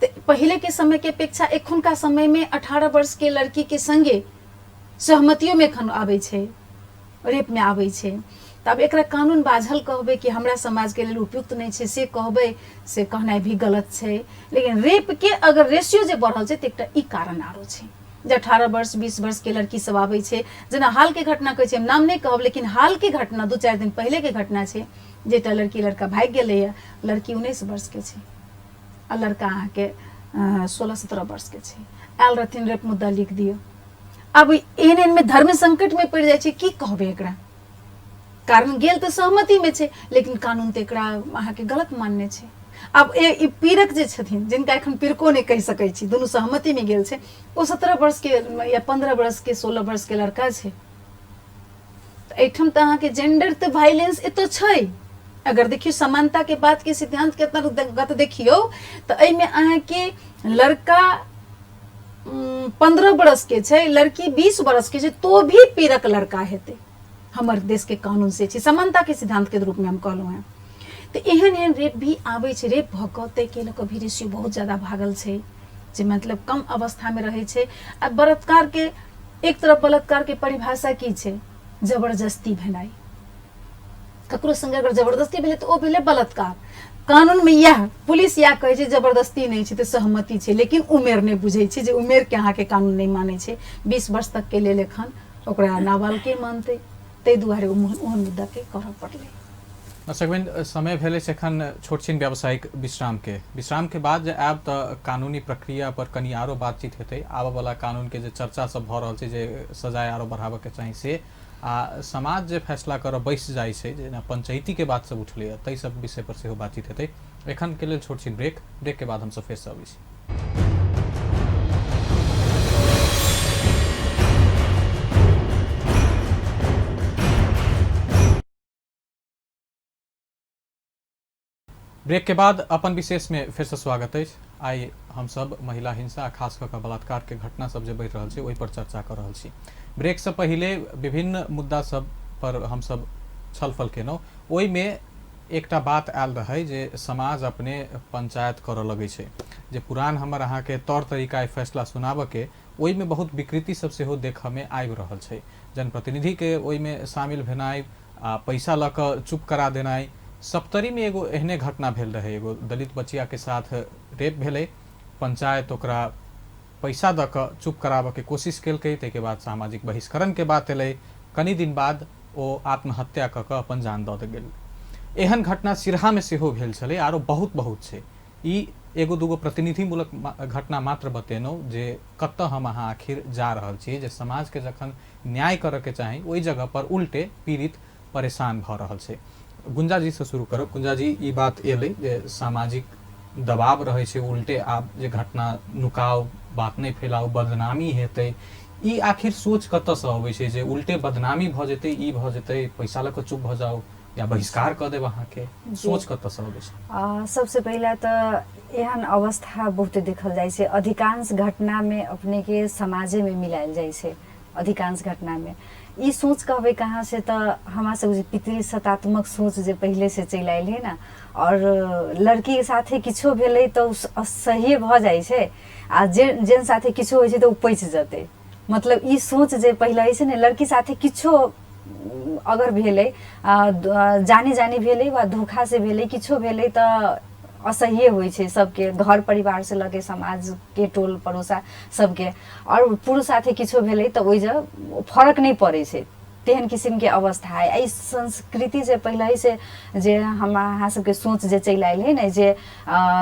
तऽ पहिलेके समयके अपेक्षा एखुनका समयमे 18 वर्षके लड़कीके सङ्गे सहमतियोमे एखन आबै छै, रेपमे आबै छै। तऽ आब एकरा कानून बाझल कहबै कि हमरा समाजके लेल उपयुक्त नहि छै से कहबै, से कहनाइ भी गलत छै। लेकिन रेपके अगर रेशियो जे बढ़ल छै तऽ एकटा ई कारण आरो छै जे 18 वर्ष 20 वर्षके लड़की सब आबै छै। जेना हालके घटना कहै छै, हम नाम नहि कहब, लेकिन हालके घटना 2-4 दिन पहिलेके घटना छै जे एकटा लड़की लड़का भागि गेलैए। लड़की 19 वर्षके छै आ लड़का अहाँके 16-17 वर्षके छै। आयल रहथिन रेप मुद्दा लिख दियौ। आब एहन एहनमे धर्म संकटमे पड़ि जाइ छै, की कहबै एकरा? कारण गेल तऽ सहमतिमे छै, लेकिन कानून तऽ एकरा अहाँके गलत मानने छै। आब ई पीड़क जे छथिन, जिनका एखन पीड़को नहि कहि सकै छी, दुनू सहमतिमे गेल छै, ओ 17 वर्षके या 15 वर्षके 16 वर्षके लड़का छै। तऽ एहिठाम तऽ अहाँके जेंडर तऽ वायलेंस एतऽ छै। अगर देखियौ समानताके बातके सिद्धान्तके अन्तर्गत देखियौ तऽ एहिमे अहाँके लड़का 15 बरसके छै, लड़की 20 बरसके छै, तो भी पीड़क लड़का हेतै। हमर देशके कानून से छै, समानताके सिद्धान्तके रूपमे हम कहलहुँ हेँ। तऽ एहन एहन रेप भी आबै छै। रेप भऽ कऽ ताहिके लऽ कऽ भी रेशियो बहुत ज्यादा भागल छै, जे मतलब कम अवस्थामे रहै छै। आ बलात्कारके एक तरफ बलात्कारके परिभाषा की छै? जबरदस्ती भेनाइ। ककरो संगे अगर जबरदस्ती भेलै तऽ ओ भेलै बलात्कार। कानूनमे इएह पुलिस इएह कहै छै जबरदस्ती नहि छै तऽ सहमति छै, लेकिन उमेर नहि बुझै छै, जे उमेरके अहाँके कानून नहि मानै छै। 20 वर्ष तकके लेल एखन ओकरा नाबालिगे मानतै, ताहि दुआरे ओ ओहन मुद्दाके करऽ पड़लै। दर्शकवृंद, समय भेल अछि एखन छोट छिन व्यावसायिक विश्रामके। विश्रामके बाद जे आयब तऽ कानूनी प्रक्रिया पर कनि आरो बातचीत हेतै। आबऽवला कानूनके जे चर्चा सब भऽ रहल छै जे सजाय आरो बढ़ाबऽके चाही से, आ समाज जे फैसला करऽ बैस जाइ छै, जेना पंचायतीके बात सब उठलैए, ताहि सब विषय पर सेहो बातचीत हेतै। एखनके लेल छोट छिन ब्रेक, ब्रेकके बाद हमसब फेरसँ अबै छी। ब्रेक के बाद अपन विशेष में फिर से स्वागत अछि। आइ हमसब महिला हिंसा आ खास कऽ कऽ बलात्कार के घटना सब जे बढ़ि रहल छै ओहि पर चर्चा कऽ रहल छी। ब्रेक से पहिले विभिन्न मुद्दा सब पर हमसब छलफल केलहुँ। ओहिमे एकटा बात आयल रहै जे समाज अपने पंचायत करऽ लगै छै, जे पुरान हमर अहाँके तौर तरीका अइ फैसला सुनाबऽके, ओहिमे बहुत विकृति सब सेहो देखऽमे आबि रहल छै। जनप्रतिनिधिके ओहिमे शामिल भेनाइ आ पैसा लऽ कऽ चुप करा देनाइ। सप्तरीमे एगो एहने घटना भेल रहै, एगो दलित बचियाके साथ रेप भेलै, पंचायत ओकरा पैसा दऽ कऽ चुप कराबऽके कोशिश केलकै, ताहिके बाद सामाजिक बहिष्करणके बात एलै, कनि दिन बाद ओ आत्महत्या कऽ कऽ अपन जान दऽ गेल। एहन घटना सिरहामे सेहो भेल छलै, आरो बहुत बहुत छै। ई एगो दूगो प्रतिनिधिमूलक घटना मात्र बतेलहुँ जे कतऽ हम अहाँ आखिर जा रहल छी, जे समाजके जखन न्याय करऽके चाही ओहि जगह पर उल्टे पीड़ित परेशान भऽ रहल छै। गुंजा जी से शुरू करब। गुंजा जी, ई बात एलै जे सामाजिक दबाव रहै छै, उल्टे आब जे घटना नुकाउ, बात नहि फैलाउ, बदनामी हेतै, ई आखिर सोच कतऽसँ अबै छै जे उल्टे बदनामी भऽ जेतै, ई भऽ जेतै, पैसा लऽ कऽ चुप भऽ जाउ या बहिष्कार कऽ देब अहाँके, सोच कतऽसँ अबै छै? सबसे पहिला तऽ एहन अवस्था बहुते देखल जाइ छै। अधिकांश घटनामे अपनेके समाजेमे मिलायल जाइ छै। अधिकांश घटनामे ई सोच कहबै कहाँ से, तऽ हमरा सबके जे पितृसत्तात्मक सोच जे पहिले से चलि आयल है ने, आओर लड़कीके साथे किछो भेलै तऽ ओ सहिए भऽ जाइ छै, आ जे जेन साथे किछो होइ छै तऽ ओ पचि जेतै। मतलब ई सोच जे पहिले छै ने, लड़की साथे किछो अगर भेलै, जानी जानी भेलै वा धोखा से भेलै, किछो भेलै तऽ असह्य होइ छै सबके, घर परिवार से लऽ के समाजके टोल पड़ोसा सबके। आओर पुरुष साथे किछो भेलै तऽ ओहि जब फरक नहि पड़ै छै, तेहन किसिमके अवस्था है। एहि संस्कृति जे पहिलहिसँ जे हमरा अहाँ सबके सोच जे चलि आयल है ने, जे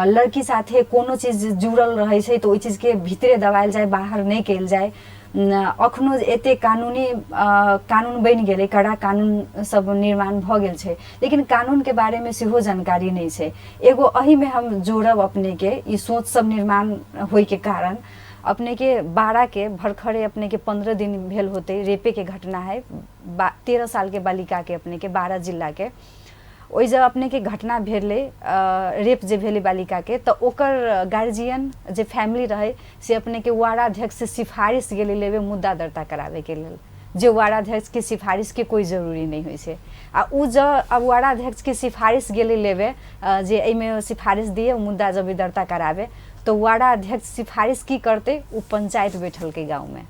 लड़की साथे कोनो चीज जुड़ल रहै छै तऽ ओहि चीजके भीतरे दबायल जाय, बाहर नहि कयल जाय। अखनो एते कानूनी कानून बनि गेलै, कड़ा कानून सब निर्माण भऽ गेल छै, लेकिन कानूनके बारेमे सेहो जानकारी नहि छै। एगो एहिमे हम जोड़ब अपनेके, ई सोच सब निर्माण होइके कारण अपनेके बाराके भरखरे अपनेके 15 दिन भेल होतै रेपेके घटना है, 13 सालके बालिकाके अपनेके 12 जिलाके ओहि जब अपनेके घटना भेलै, रेप जे भेलै बालिकाके, तऽ ओकर गार्जियन जे फैमिली रहै से अपनेके वार्डाध्यक्ष से सिफारिश गेलै लेबे मुद्दा दर्ता कराबैके लेल, जे वार्डाध्यक्षके सिफारिशके कोइ जरूरी नहि होइ छै। आ ओ जब अब वार्डाध्यक्षके सिफारिश गेलै लेबे जे एहिमे सिफारिश दिए मुद्दा जब दर्ता कराबे, तऽ वार्डाध्यक्ष सिफारिश की करतै, ओ पंचायत बैठलकै गाँवमे,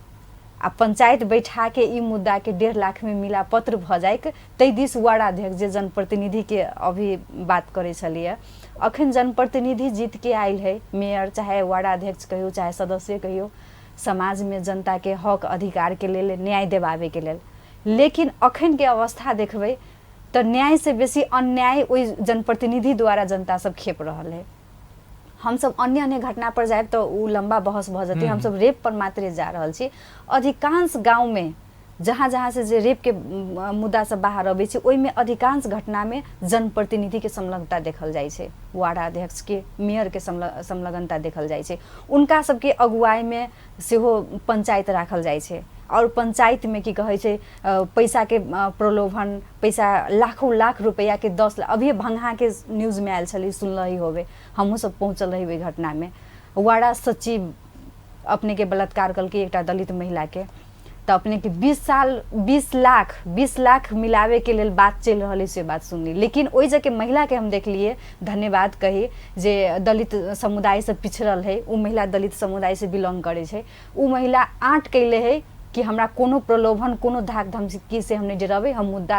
आ पंचायत बैठाके ई मुद्दाके 1.5 लाखमे मिला पत्र भऽ जाइक। ताहि दिस वार्डाध्यक्ष जे जनप्रतिनिधिके अभी बात करै छलियै, अखन जनप्रतिनिधि जीतके आयल है, मेयर चाहे वार्डाध्यक्ष कहियौ चाहे सदस्य कहियौ, समाजमे जनताके हक अधिकारके लेल न्याय देबाबैके लेल, लेकिन अखनके अवस्था देखबै तऽ न्यायसँ बेसी अन्याय ओहि जनप्रतिनिधि द्वारा जनता सब खेप रहल है। हमसब अन्य अन्य घटना पर जायब तऽ ओ लम्बा बहस भऽ जेतै, हमसब रेप पर मात्रे जा रहल छी। अधिकांश गाँवमे जहाँ जहाँ से जे रेपके मुद्दा सब बाहर अबै छै ओहिमे अधिकांश घटनामे जनप्रतिनिधिके संलग्नता देखल जाइ छै, वार्डाध्यक्षके मेयरके संलग्नता देखल जाइ छै। उनका सबके अगुवाईमे सेहो पंचायत राखल जाइ छै, आओर पंचायतमे की कहै छै पैसाके प्रलोभन, पैसा लाखों लाख रुपैआके 10 लाख, अभिये भंगहाके न्यूजमे आयल छलै, सुनलही होबे, हमहूँ सब पहुँचल रही ओहि घटनामे। वार्डा सचिव अपनेके बलात्कार कलकै एकटा दलित महिलाके, तऽ अपनेके 20 साल 20 लाख मिलाबैके लेल बात चलि रहल है, से बात सुनली। लेकिन ओहि जगह महिलाके हम देखलिए, धन्यवाद कही जे दलित समुदायसँ पिछड़ल है, ओ महिला दलित समुदायसँ बिलोंग करै छै, ओ महिला आँट कैले है कि हमरा कोनो प्रलोभन कोनो धाक धमकी से हम नहि डरबै, हम मुद्दा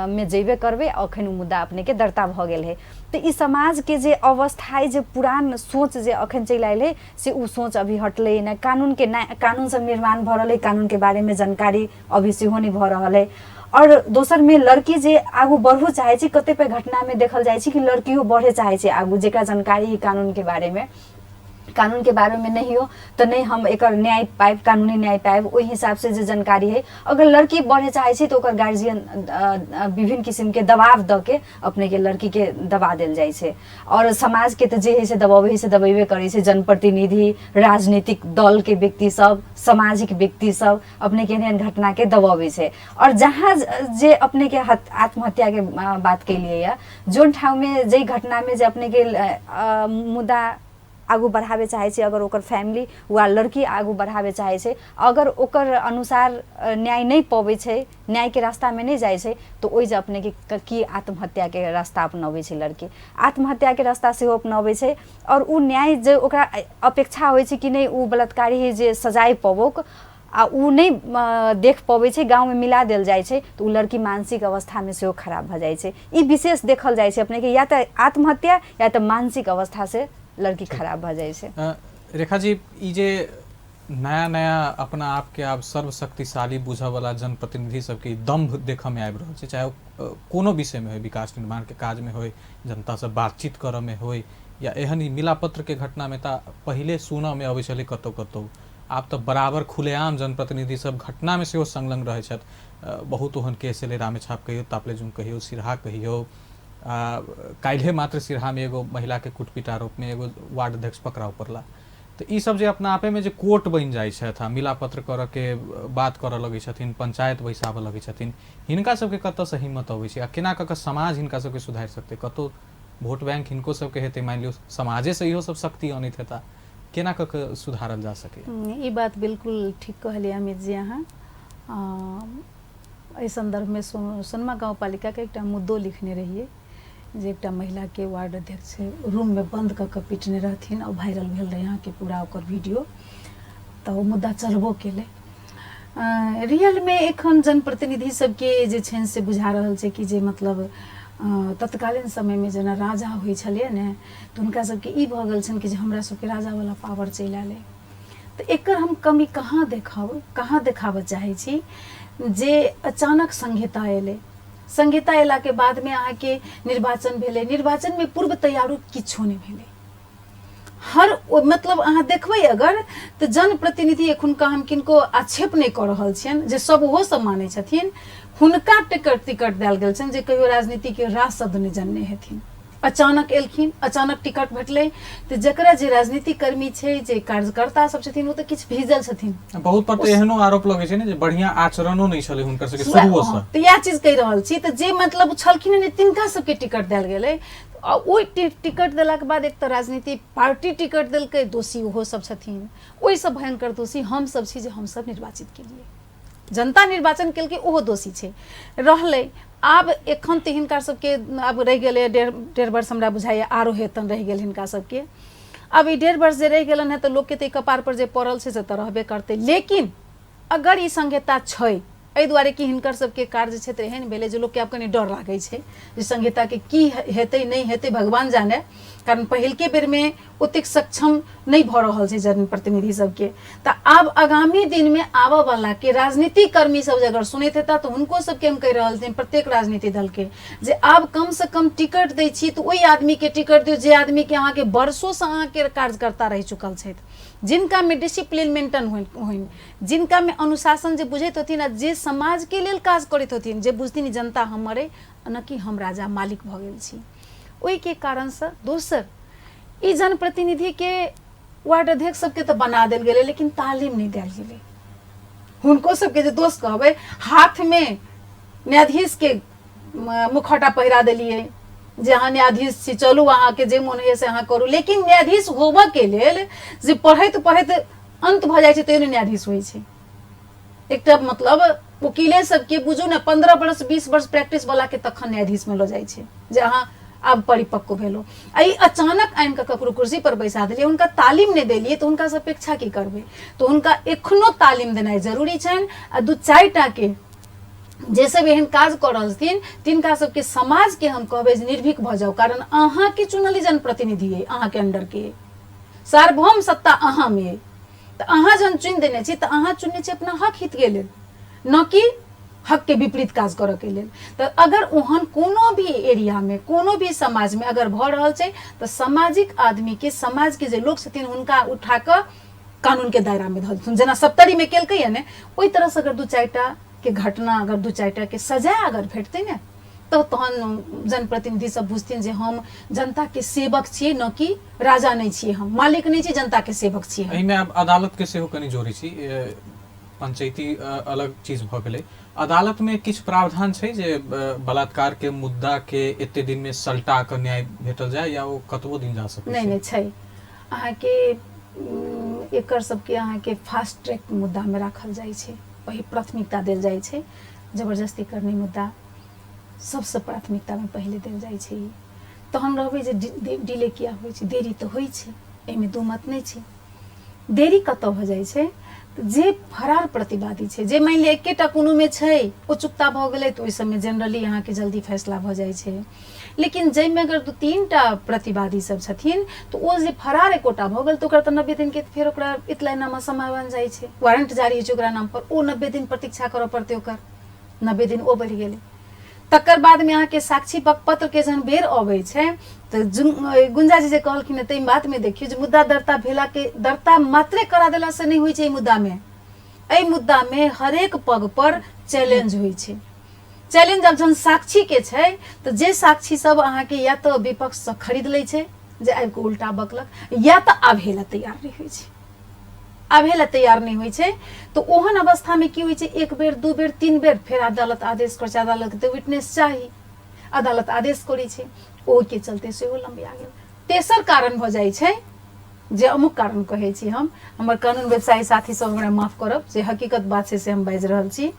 मे जेबे करबै। अखन ओ मुद्दा अपनेके दर्ता भऽ गेल है। तऽ ई समाजके जे अवस्था है, जे पुरान सोच जे अखन चलि आयल है, से ओ सोच अभी हटलै नहि। कानूनके कानून सब निर्माण भऽ रहल है, कानूनके बारेमे जानकारी अभी सेहो नहि भऽ रहल है। आओर दोसरमे लड़की जे आगू बढ़ू चाहै छै, कतेपय घटनामे देखल जाइ छै कि लड़कियो बढ़े चाहै छै आगू, जेकरा जानकारी है कानूनके बारेमे, कानूनके बारेमे नहि हो तऽ नहि हम एकर न्याय पाबि, कानूनी न्याय पाबि, ओहि हिसाबसँ जे जानकारी है। अगर लड़की बढ़े चाहै छै तऽ ओकर गार्जियन विभिन्न किसिमके दबाव दऽ के अपनेके लड़कीके दबा देल जाइ छै। आओर समाजके तऽ जे हइ से दबाबै से दबेबे करै छै, जनप्रतिनिधि, राजनीतिक दलके व्यक्ति सब, सामाजिक व्यक्ति सब अपनेके एहन एहन घटनाके दबाबै छै। आओर जहाँ जे अपनेके आत्महत्याके बात केलियै यऽ, जोन ठाउँमे जाहि घटनामे जे अपनेके मुद्दा आगू बढ़ाबै चाहै छै, अगर ओकर फैमिली वा लड़की आगू बढ़ाबै चाहै छै, अगर ओकर अनुसार न्याय नहि पबै छै, न्यायके रास्तामे नहि जाइ छै, तऽ ओहि जे अपनेके की आत्महत्याके रास्ता अपनबै छै लड़की, आत्महत्याके रास्ता सेहो अपनबै छै। आओर ओ न्याय जे ओकरा अपेक्षा होइ छै कि नहि ओ बलात्कारी जे सजाय पबौक, आ ओ नहि देख पबै छै, गाँवमे मिला देल जाइ छै, तऽ ओ लड़की मानसिक अवस्थामे सेहो खराब भऽ जाइ छै। ई विशेष देखल जाइ छै अपनेके, या तऽ आत्महत्या या तऽ मानसिक अवस्थासँ लड़की खराब भऽ जाइ छै। रेखा जी, ई जे नया नया अपना आपके आब सर्वशक्तिशाली बुझऽवला जनप्रतिनिधि सबके दम्भ देखऽमे आबि रहल छै, चाहे ओ कोनो विषयमे होइ, विकास निर्माणके काजमे होइ, जनतासँ बातचीत करऽमे होइ, या एहन ई मिलापत्रके घटनामे तऽ पहिले सुनऽमे अबै छलै कतहु कतहु, आब तऽ बराबर खुलेआम जनप्रतिनिधि सब घटनामे सेहो संलग्न रहै छथि। बहुत ओहन केस एलै, रामेछाप कहियौ, तापलेजुङ कहियौ, सिरहा कहियौ, काल्हिए मात्र सिरहामे एगो महिलाके कुटपीट आरोपमे एगो वार्ड अध्यक्ष पकड़ाव पड़ला। तऽ ई सब जे अपना आपेमे जे कोर्ट बनि जाइ छथि आ मिलापत्र करऽके बात करऽ लगै छथिन, पंचायत बैसाबऽ लगै छथिन, हिनका सबके कतऽसँ हिम्मत अबै छै आ केना कऽ कऽ समाज हिनका सबके सुधारि सकतै? कतहु वोट बैंक हिनको सबके हेतै, मानि लियौ समाजेसँ इहो सब शक्ति अनैत हेता, केना कऽ कऽ सुधारल जा सकैए? ई बात बिल्कुल ठीक कहलियै अमित जी अहाँ। एहि सन्दर्भमे सोनमा गाउँपालिकाके एकटा मुद्दो लिखने रहियै जे एकटा महिलाके वार्ड अध्यक्ष रूममे बन्द कऽ कऽ पिटने रहथिन आ वायरल भेल रहै अहाँके पूरा ओकर वीडियो, तऽ ओ मुद्दा चलबो केलै। रियलमे एखन जनप्रतिनिधि सबके जे छनि से बुझा रहल छै कि जे मतलब तत्कालीन समयमे जेना राजा होइ छलै ने, तऽ हुनका सबके ई भऽ गेल छनि कि जे हमरा सबके राजावला पावर चलि आयल अइ। तऽ एकर हम कमी कहाँ देखब, कहाँ देखाबऽ चाहै छी जे अचानक संहिता एलै। संहिता अयलाके बादमे अहाँके निर्वाचन भेलै, निर्वाचनमे पूर्व तैयारी किछो नहि भेलै। हर मतलब अहाँ देखबै अगर तऽ जनप्रतिनिधि एखुनका, हम किनको आक्षेप नहि कऽ रहल छियनि, जे सब ओहो सब मानै छथिन, हुनका टिकट टिकट देल गेल छनि जे कहियो राजनीतिके राह शब्द नहि जनने हेथिन। अचानक एलखिन, अचानक टिकट भेटलै, तऽ जकरा जे राजनीतिक कर्मी छै, जे कार्यकर्ता सब छथिन, ओ तऽ किछु भीजल छथिन। बहुत पर तऽ एहनो आरोप लगै छै ने जे बढ़िया आचरणो नहि छलै हुनकर सबके शुरुओ सँ। तऽ इएह चीज कहि रहल छी। तऽ जे मतलब छलखिन ने, तिनका सबके टिकट देल गेलै, आ ओहि टिकट देलाके बाद एक तऽ राजनीति पार्टी टिकट देलकै, दोषी ओहो सब छथिन। ओहिसँ भयंकर दोषी हमसब छी जे हमसब निर्वाचित केलियै, जनता निर्वाचन केलकै, ओहो दोषी छै रहलै। आब एखन तऽ हिनका सबके आब रहि गेलै डेढ़ डेढ़ वर्ष, हमरा बुझाइए आरो हेतनि रहि गेल हिनका सबके। आब ई 1.5 वर्ष जे रहि गेलनि हेँ, तऽ लोकके तऽ ई कपारपर जे पड़ल छै से तऽ रहबे करतै। लेकिन अगर ई संहिता छै एहि दुआरे कि हिनकर सबके कार्य क्षेत्र एहन भेलै जे लोकके आब कनि डर लागै छै जे संहिताके की हेतै नहि हेतै भगवान जाने, कारण पहिलके बेरमे ओतेक सक्षम नहि भऽ रहल छै जनप्रतिनिधि सबके। तऽ आब आगामी दिनमे आबऽवलाके राजनीतिक कर्मी सब जे अगर सुनैत हेता तऽ हुनको सबके हम कहि रहल छियनि, प्रत्येक राजनीतिक दलके, जे आब कमसँ कम टिकट दै छी तऽ ओहि आदमीके टिकट दियौ जे आदमीके अहाँके वर्षोसँ अहाँके कार्यकर्ता रहि चुकल छथि, जिनकामे डिसिप्लिन मेंटेन होइन, जिनकामे अनुशासन जे बुझैत होथिन आ जे समाजके लेल काज करैत होथिन, जे बुझथिन जनता हमर अइ, न कि हम राजा मालिक भऽ गेल छी। ओहिके कारणसँ दोसर ई जनप्रतिनिधिके वार्ड अध्यक्ष सबके तऽ बना देल गेलै, लेकिन तालीम नहि देल गेलै। हुनको सबके जे दोष कहबै, हाथमे न्यायाधीशके मुखौटा पहिरा देलियै जे अहाँ न्यायाधीश छी, चलू अहाँके जे मोन होइए से अहाँ करू। लेकिन न्यायाधीश होबऽके लेल जे पढ़ैत पढ़ैत अन्त भऽ जाइ छै तैयो नहि न्यायाधीश होइ छै। एकटा मतलब वकीले सबके बुझू ने 15 वर्ष 20 वर्ष प्रैक्टिस वाला के तखन न्यायाधीश में लऽ जाइ छै जे अहाँ आब परिपक्व भेलो। आ ई अचानक आनि कऽ ककरो कुर्सी पर बैसा देलियै, हुनका तालीम नहि देलियै, तऽ हुनकासँ अपेक्षा की करबै? तऽ हुनका एखनो तालीम देनाइ जरूरी छनि। आ दू चारि टा के जे सब एहन काज कऽ रहल छथिन तिनका सबके समाजके हम कहबै जे निर्भीक भऽ जाउ, कारण अहाँके चुनल जनप्रतिनिधि अइ, अहाँके अंडरके अइ, सार्वभौम सत्ता अहाँमे अइ। तऽ अहाँ जहन चुनि देने छी तऽ अहाँ चुनने छी अपना हक हितके लेल, न कि हकके विपरीत काज करऽके लेल। तऽ अगर ओहन कोनो भी एरियामे कोनो भी समाजमे अगर भऽ रहल छै तऽ सामाजिक आदमीके, समाजके जे लोक छथिन हुनका उठा कऽ कानूनके दायरामे धऽ देथुन, जेना सप्तरीमे केलकैए ने, ओहि तरहसँ अगर दू चारिटा के घटना, अगर दू चारिटा के सजाय अगर भेटतै ने, तऽ तहन जनप्रतिनिधि सब बुझथिन जे हम जनताके सेवक छियै, न कि राजा नहि छियै, हम मालिक नहि छी, जनताके सेवक छियै। एहिमे आब अदालत के सेहो कनि जोड़ै छी। पंचायती अलग चीज भऽ गेलै, अदालत में किछु प्रावधान छै जे बलात्कार के मुद्दा के एते दिन में सलटा कऽ न्याय भेटल जाय, या ओ कतबो दिन जा सकै? नहि, नहि छै। अहाँके एकर सबके अहाँके फास्ट ट्रैक मुद्दामे राखल जाइ छै, पहिल प्राथमिकता देल जाइ छै। जबरदस्ती करने मुद्दा सबसँ प्राथमिकतामे पहिले देल जाइ छै। ई तहन रहबै जे डिले किया होइ छै? देरी तऽ होइ छै, एहिमे दू मत नहि छै। देरी कतऽ भऽ जाइ छै? तऽ जे फरार प्रतिवादी छै, जे मानि लिअ एकेटा कोनोमे छै, ओ चुकता भऽ गेलै तऽ ओहि सबमे जेनरली अहाँके जल्दी फैसला भऽ जाइ छै। लेकिन जाहिमे अगर दू तीन टा प्रतिवादी सब छथिन तऽ ओ जे फरार एकोटा भऽ गेल तऽ ओकरा तऽ 90 दिनके फेर ओकरा इतलानामा समय बनि जाइ छै, वारंट जारी होइ छै ओकरा नाम पर, ओ 90 दिन प्रतीक्षा करऽ पड़तै ओकर, 90 दिन ओ बढ़ि गेलै। तकर बादमे अहाँके साक्षी पत्रके जहन बेर अबै छै तऽ गुंजा जी जे कहलखिन हँ ताहि बातमे देखियौ जे मुद्दा दर्ता भेलाके दर्ता मात्रे करा देलासँ नहि होइ छै। एहि मुद्दामे, एहि मुद्दामे हरेक पग पर चैलेंज होइ छै। चैलेंज आब जहन साक्षीके छै तऽ जे साक्षी सब अहाँके या तऽ विपक्षसँ खरीद लै छै जे आबि कऽ उल्टा बकलक, या तऽ आबहे लए तैयार नहि होइ छै, आबहे लए तैयार नहि होइ छै। तऽ ओहन अवस्थामे की होइ छै? एक बेर, दू बेर, तीन बेर फेर अदालत आदेश करै छै। अदालतके तऽ विटनेस चाही, अदालत आदेश करै छै, ओहिके चलते सेहो लम्बिया गेल। तेसर कारण भऽ जाइ छै जे अमुक कारण कहै छी हम, हमर कानून व्यवसायी साथी सब हमरा माफ करब, जे हकीकत बात छै से हम बाजि रहल छी।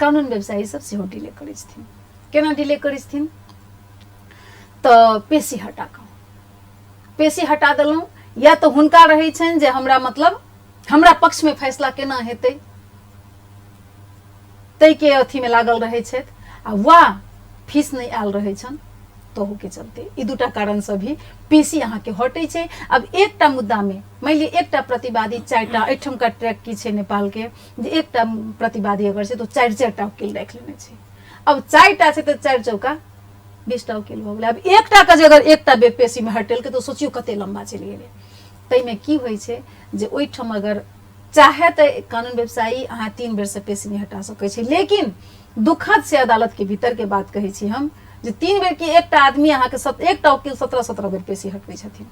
कानून व्यवसायी सब सेहो डिले करै छथिन। केना डिले करै छथिन? तऽ पेशी हटा कऽ, पेशी हटा देलहुँ, या तऽ हुनका रहै छनि जे हमरा मतलब हमरा पक्षमे फैसला केना हेतै ताहिके अथीमे लागल रहै छथि, आ वा फीस नहि आयल रहै छनि। तहूके चलते ई दूटा कारणसँ भी पेशी अहाँके हटै छै। आब एकटा मुद्दामे मानि लिअ एकटा प्रतिवादी 4टा, एहिठामका ट्रैक की छै नेपालके जे एकटा प्रतिवादी अगर छै तऽ 4-4टा वकील राखि लेने छै। अब 4टा छै तऽ 4 चौका 20टा वकील भऽ गेलै। आब एकटाके जे अगर एकटा बेर पेशीमे हटेलकै तऽ सोचियौ कते लम्बा चलि गेलै। ताहिमे की होइ छै जे ओहिठाम अगर चाहे तऽ कानून व्यवसायी अहाँ 3 बेरसँ पेशी नहि हटा सकै छै, लेकिन दुखद से अदालतके भीतरके बात कहै छी हम जे 3 बेर की एकटा आदमी अहाँके एकटा वकील 17-17 बेर पेशी हटबै छथिन।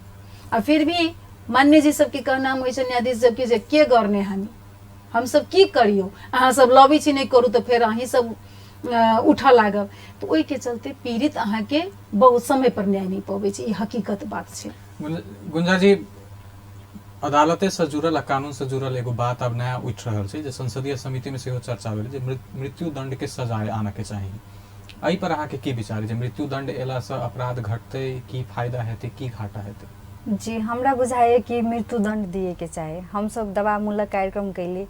आ फिर भी मान्य जी सबके कहनाम होइ छै न्यायाधीश सबके जे के गर्ने हामी, हमसब की करियौ, अहाँ सब लॉबी छी नहि करू तऽ फेर अहीं सब उठऽ लागब। तऽ ओहिके चलते पीड़ित अहाँके बहुत समय पर न्याय नहि पबै छै, ई हकीकत बात छै। गुंजा जी, अदालते से जुड़ल आ कानून से जुड़ल एगो बात आब नया उठि रहल छै जे संसदीय समिति में सेहो चर्चा भेल जे मृत्यु दंड के सजाय आनऽ के चाही। एहि पर अहाँके की विचार जे मृत्यु दंड एला से अपराध घटतै, की फायदा हेतै, की घाटा हेतै? जी, हमरा बुझाइए कि मृत्युदण्ड दिएके चाही। हमसब दबावमूलक कार्यक्रम कैली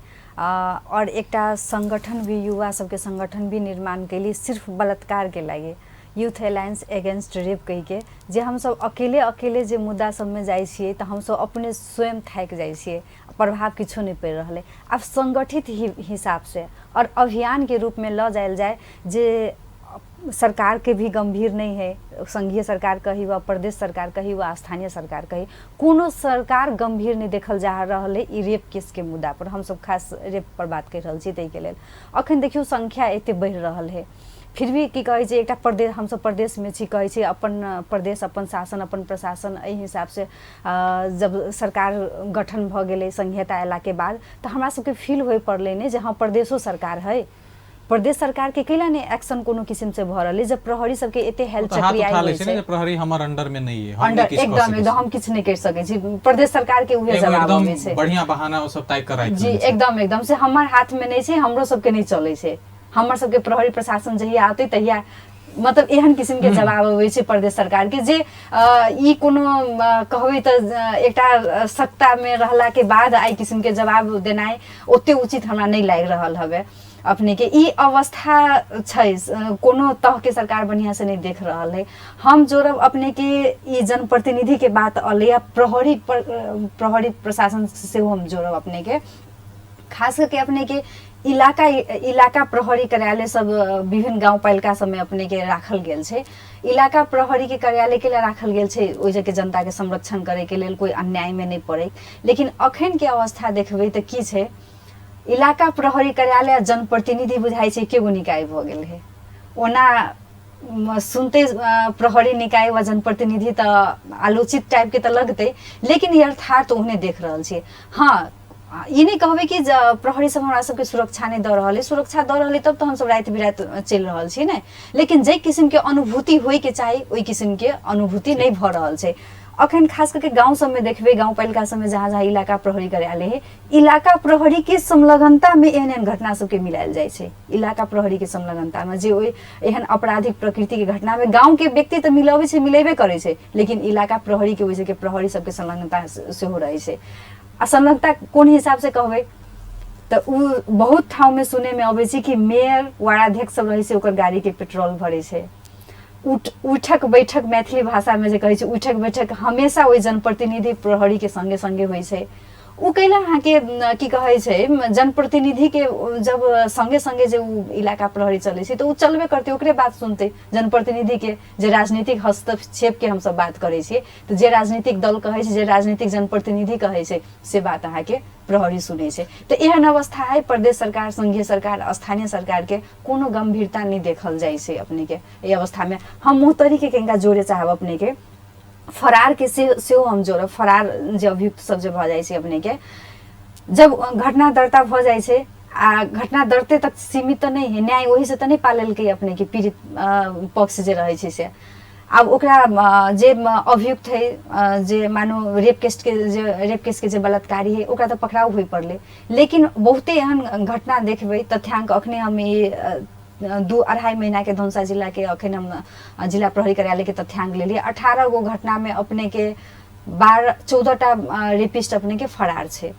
और एकटा संगठन भी, युवा सबके संगठन भी निर्माण कैली सिर्फ बलात्कारके लागि, यूथ अलायंस अगेंस्ट रेप कहिके, जे हमसब अकेले अकेले जे मुद्दा सबमे जाइ छियै तऽ हमसब अपने स्वयं थाकि जाइ छियै, प्रभाव किछो नहि पड़ि रहल अइ। आब संगठित हिसाबसँ आओर अभियानके रूपमे लऽ जायल जाय, जे सरकारके भी गम्भीर नहि है, संघीय सरकार कही वा प्रदेश सरकार कही वा स्थानीय सरकार कही, कोनो सरकार गम्भीर नहि देखल जा रहल है ई रेप केसके मुद्दा पर। हमसब खास रेप पर बात करि रहल छी, ताहिके लेल अखन देखियौ संख्या एते बढ़ि रहल है, फिर भी की कहै छै एकटा प्रदेश, हमसब प्रदेशमे छी, कहै छै अपन प्रदेश अपन शासन अपन प्रशासन, एहि हिसाबसँ जब सरकार गठन भऽ गेलै संघीयता अयलाके बाद तऽ हमरा सबके फील होइ पड़लै ने जे हँ प्रदेशो सरकार है, प्रदेश सरकार के कैला नहि एक्शन कोनो किसिम से भऽ रहल है, जब प्रहरी सबके एते हेल्प हाथ चक्रियाई उठा लै होइ छै ने छै जे प्रहरी हमर अंडर में नहीं है, हम अंडर नहि किछु कऽ एकदम सकै एकदम छी। हम किछु नहि करि सकै छी, प्रदेश सरकार के उहे एगो जवाब एकदम अबै छै। बढ़िया बहाना ओ सब ताकि कऽ राखि जी लेने छै। एकदम एकदम से हमर हाथ में नहि छै, हमरो सबके नहि चलै छै, हमर सबके प्रहरी प्रशासन जहिया औतै तहिया, मतलब एहन किसिम के जवाब अबै छै प्रदेश सरकार के जे ई कोनो कहबै तऽ एकटा सत्ता में रहला के बाद एहि किसिम के जवाब देनाइ ओते उचित हमरा नहि लागि रहल हवे। अपने के ई अवस्था छै, कोनो तह के सरकार बढ़िया से नहीं देख रहल है। हम जोड़ब अपने के ई जनप्रतिनिधि के बात अलै या प्रहरी पर, प्रहरी प्रशासन सेहो हम जोड़ब अपने के, खास करके अपने के इलाका इलाका प्रहरी कार्यालय सब विभिन्न गाउँपालिका सबमे अपने के राखल गेल छै। इलाका प्रहरी के कार्यालय के लिए राखल गेल छै ओहि जगह के जनता के संरक्षण करे के लेल, कोई अन्याय में नहीं पड़े। लेकिन अखन के अवस्था देखबै तऽ की छै, इलाका प्रहरी कार्यालय आ जनप्रतिनिधि बुझाइ छै एकेगो निकाय भऽ गेल है। ओना सुनते प्रहरी निकाय वा जनप्रतिनिधि तऽ आलोचित टाइप के तऽ लगतै, लेकिन यथार्थ ओहने देख रहल छियै। हँ, ई नहि कहबै कि प्रहरी सब हमरा सबके सुरक्षा नहि दऽ रहल है, सुरक्षा दऽ रहल है तब तऽ हमसब राति बिराति चलि रहल छी ने, लेकिन जाहि किसिमके अनुभूति होइके चाही ओहि किसिमके अनुभूति नहि भऽ रहल छै अखन। खास करके गाँव सबमे देखबै, गाउँपालिका सबमे जहाँ जहाँ इलाका प्रहरी कार्यालय है, इलाका प्रहरी के संलग्नता में एहन एहन घटना सबके मिलायल जाइ छै। इलाका प्रहरी के संलग्नता में जे ओहि एहन आपराधिक प्रकृति के घटना में गाँव के व्यक्ति तऽ मिलबै छै, मिलेबे करै छै, लेकिन इलाका प्रहरी के ओहि के प्रहरी सबके संलग्नता सेहो रहै छै। आ संलग्नता कोन हिसाब से कहबै तऽ उ बहुत ठाउँ में सुने में अबै छै कि मेयर वार्डाध्यक्ष सब रहै छै ओकर गाड़ी के पेट्रोल भरै छै। उठक बैठक, मैथिली भाषा में जे कहै छै उठक बैठक, हमेशा ओहि जनप्रतिनिधि प्रहरी के संगे संगे होइ छै। उ कैला अहाँके की कहै छै जनप्रतिनिधि के जब संगे संगे जे उ इलाका प्रहरी चलै छै तऽ उ चलबे करतै, ओकरे बात सुनतै जनप्रतिनिधि के। जे राजनीतिक हस्तक्षेप के हमसब बात करै छियै तऽ जे राजनीतिक दल कहै छै, जे राजनीतिक जनप्रतिनिधि कहै छै से बात अहाँके प्रहरी सुनै छै। तऽ एहन अवस्था है, प्रदेश सरकार, संघीय सरकार, स्थानीय सरकार के कोनो गंभीरता नहि देखल जाइ छै अपने के एहि अवस्था में। हम मोहतरी के कनिका जोड़े चाहब अपने के, फरार के सेहो हम जोड़ब। फरार जे अभियुक्त सब जे भऽ जाइ छै अपने के, जब घटना दर्ता भऽ जाइ छै आ घटना दर्ते तक सीमित तऽ नहि है, न्याय ओहि से तऽ नहि पालेलकै अपने के पीड़ित पक्ष जे रहै छै से। आब ओकरा जे अभियुक्त है, जे मानू रेप केस के जे रेप केस के जे बलात्कारी है ओकरा तऽ पकड़ाव होइ पड़लै, लेकिन बहुते एहन घटना देखबै तथ्यांक अखने हम ई 2-2.5 महीना के धनुषा जिला के अखन हम जिला प्रहरी कार्यालय के तथ्यांक लेलियै, 18 गो घटना में अपने के 12-14 टा रेपिस्ट अपने के फरार छै।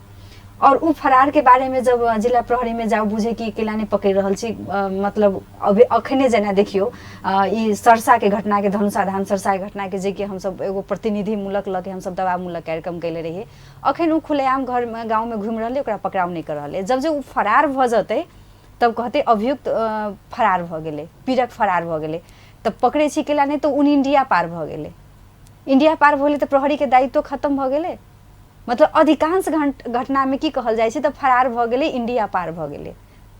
और उ फरार के बारे में जब जिला प्रहरी में जाओ बुझे कि केला नहीं पकड़ रहल छी, मतलब अभी अखने जेना देखियो, ई सरसा के घटना के, धनुषा धाम सरसा के घटना के जे कि हमसब एगो प्रतिनिधि मूलक लके हमसब दबाव मूलक कार्यक्रम कैले रहिए, अखन उ खुलेआम घर में गाँव में घूम रहले, ओकरा पकड़ाव नहीं कर रहले। जब जे उ फरार भऽ जतै तब कहते अभियुक्त फरार भऽ गेलै, पीड़क फरार भऽ गेलै, तब पकड़ै छी केला नहि, तऽ उन इंडिया पार भऽ गेलै। इंडिया पार भऽ गेलै तऽ प्रहरी के दायित्व खत्म भऽ गेलै। मतलब अधिकांश घटनामे की कहल जाइ छै तऽ फरार भऽ गेलै, इंडिया पार भऽ गेलै,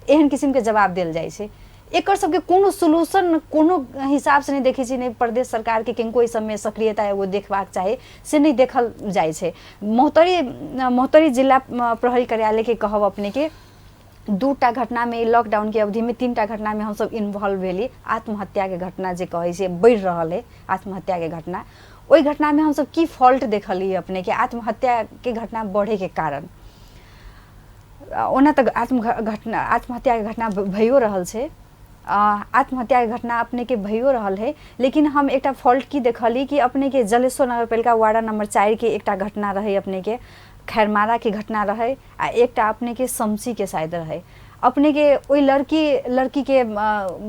एहन किसिमके जवाब देल जाइ छै। एकर सबके कोनो सोल्यूशन कोनो हिसाबसँ नहि देखै छी, नहि प्रदेश सरकारके किनको एहि सबमे सक्रियता एगो देखबाक चाही, से नहि देखल जाइ छै। महोत्तरी महोत्तरी जिला प्रहरी कार्यालयके कहब अपनेके 2टा घटनामे लॉकडाउनके अवधिमे 3टा घटनामे हमसब इन्वॉल्व भेली। आत्महत्याके घटना जे कहै छै बढ़ि रहल है, आत्महत्याके घटना, ओहि घटनामे हमसब की फॉल्ट देखलियै अपनेके आत्महत्याके घटना बढ़ैके कारण? ओना तऽ आत्महत्याके घटना भइयो रहल छै, आत्महत्याके घटना अपनेके भइयो रहल है, लेकिन हम एकटा फॉल्ट की देखली कि अपनेके जलेश्वर नगरपालिका वार्ड नंबर 4 के एकटा घटना रहै, अपनेके खैरमाराके घटना रहै, आ एकटा अपनेके शमसीके शायद रहै। अपनेके ओहि लड़कीके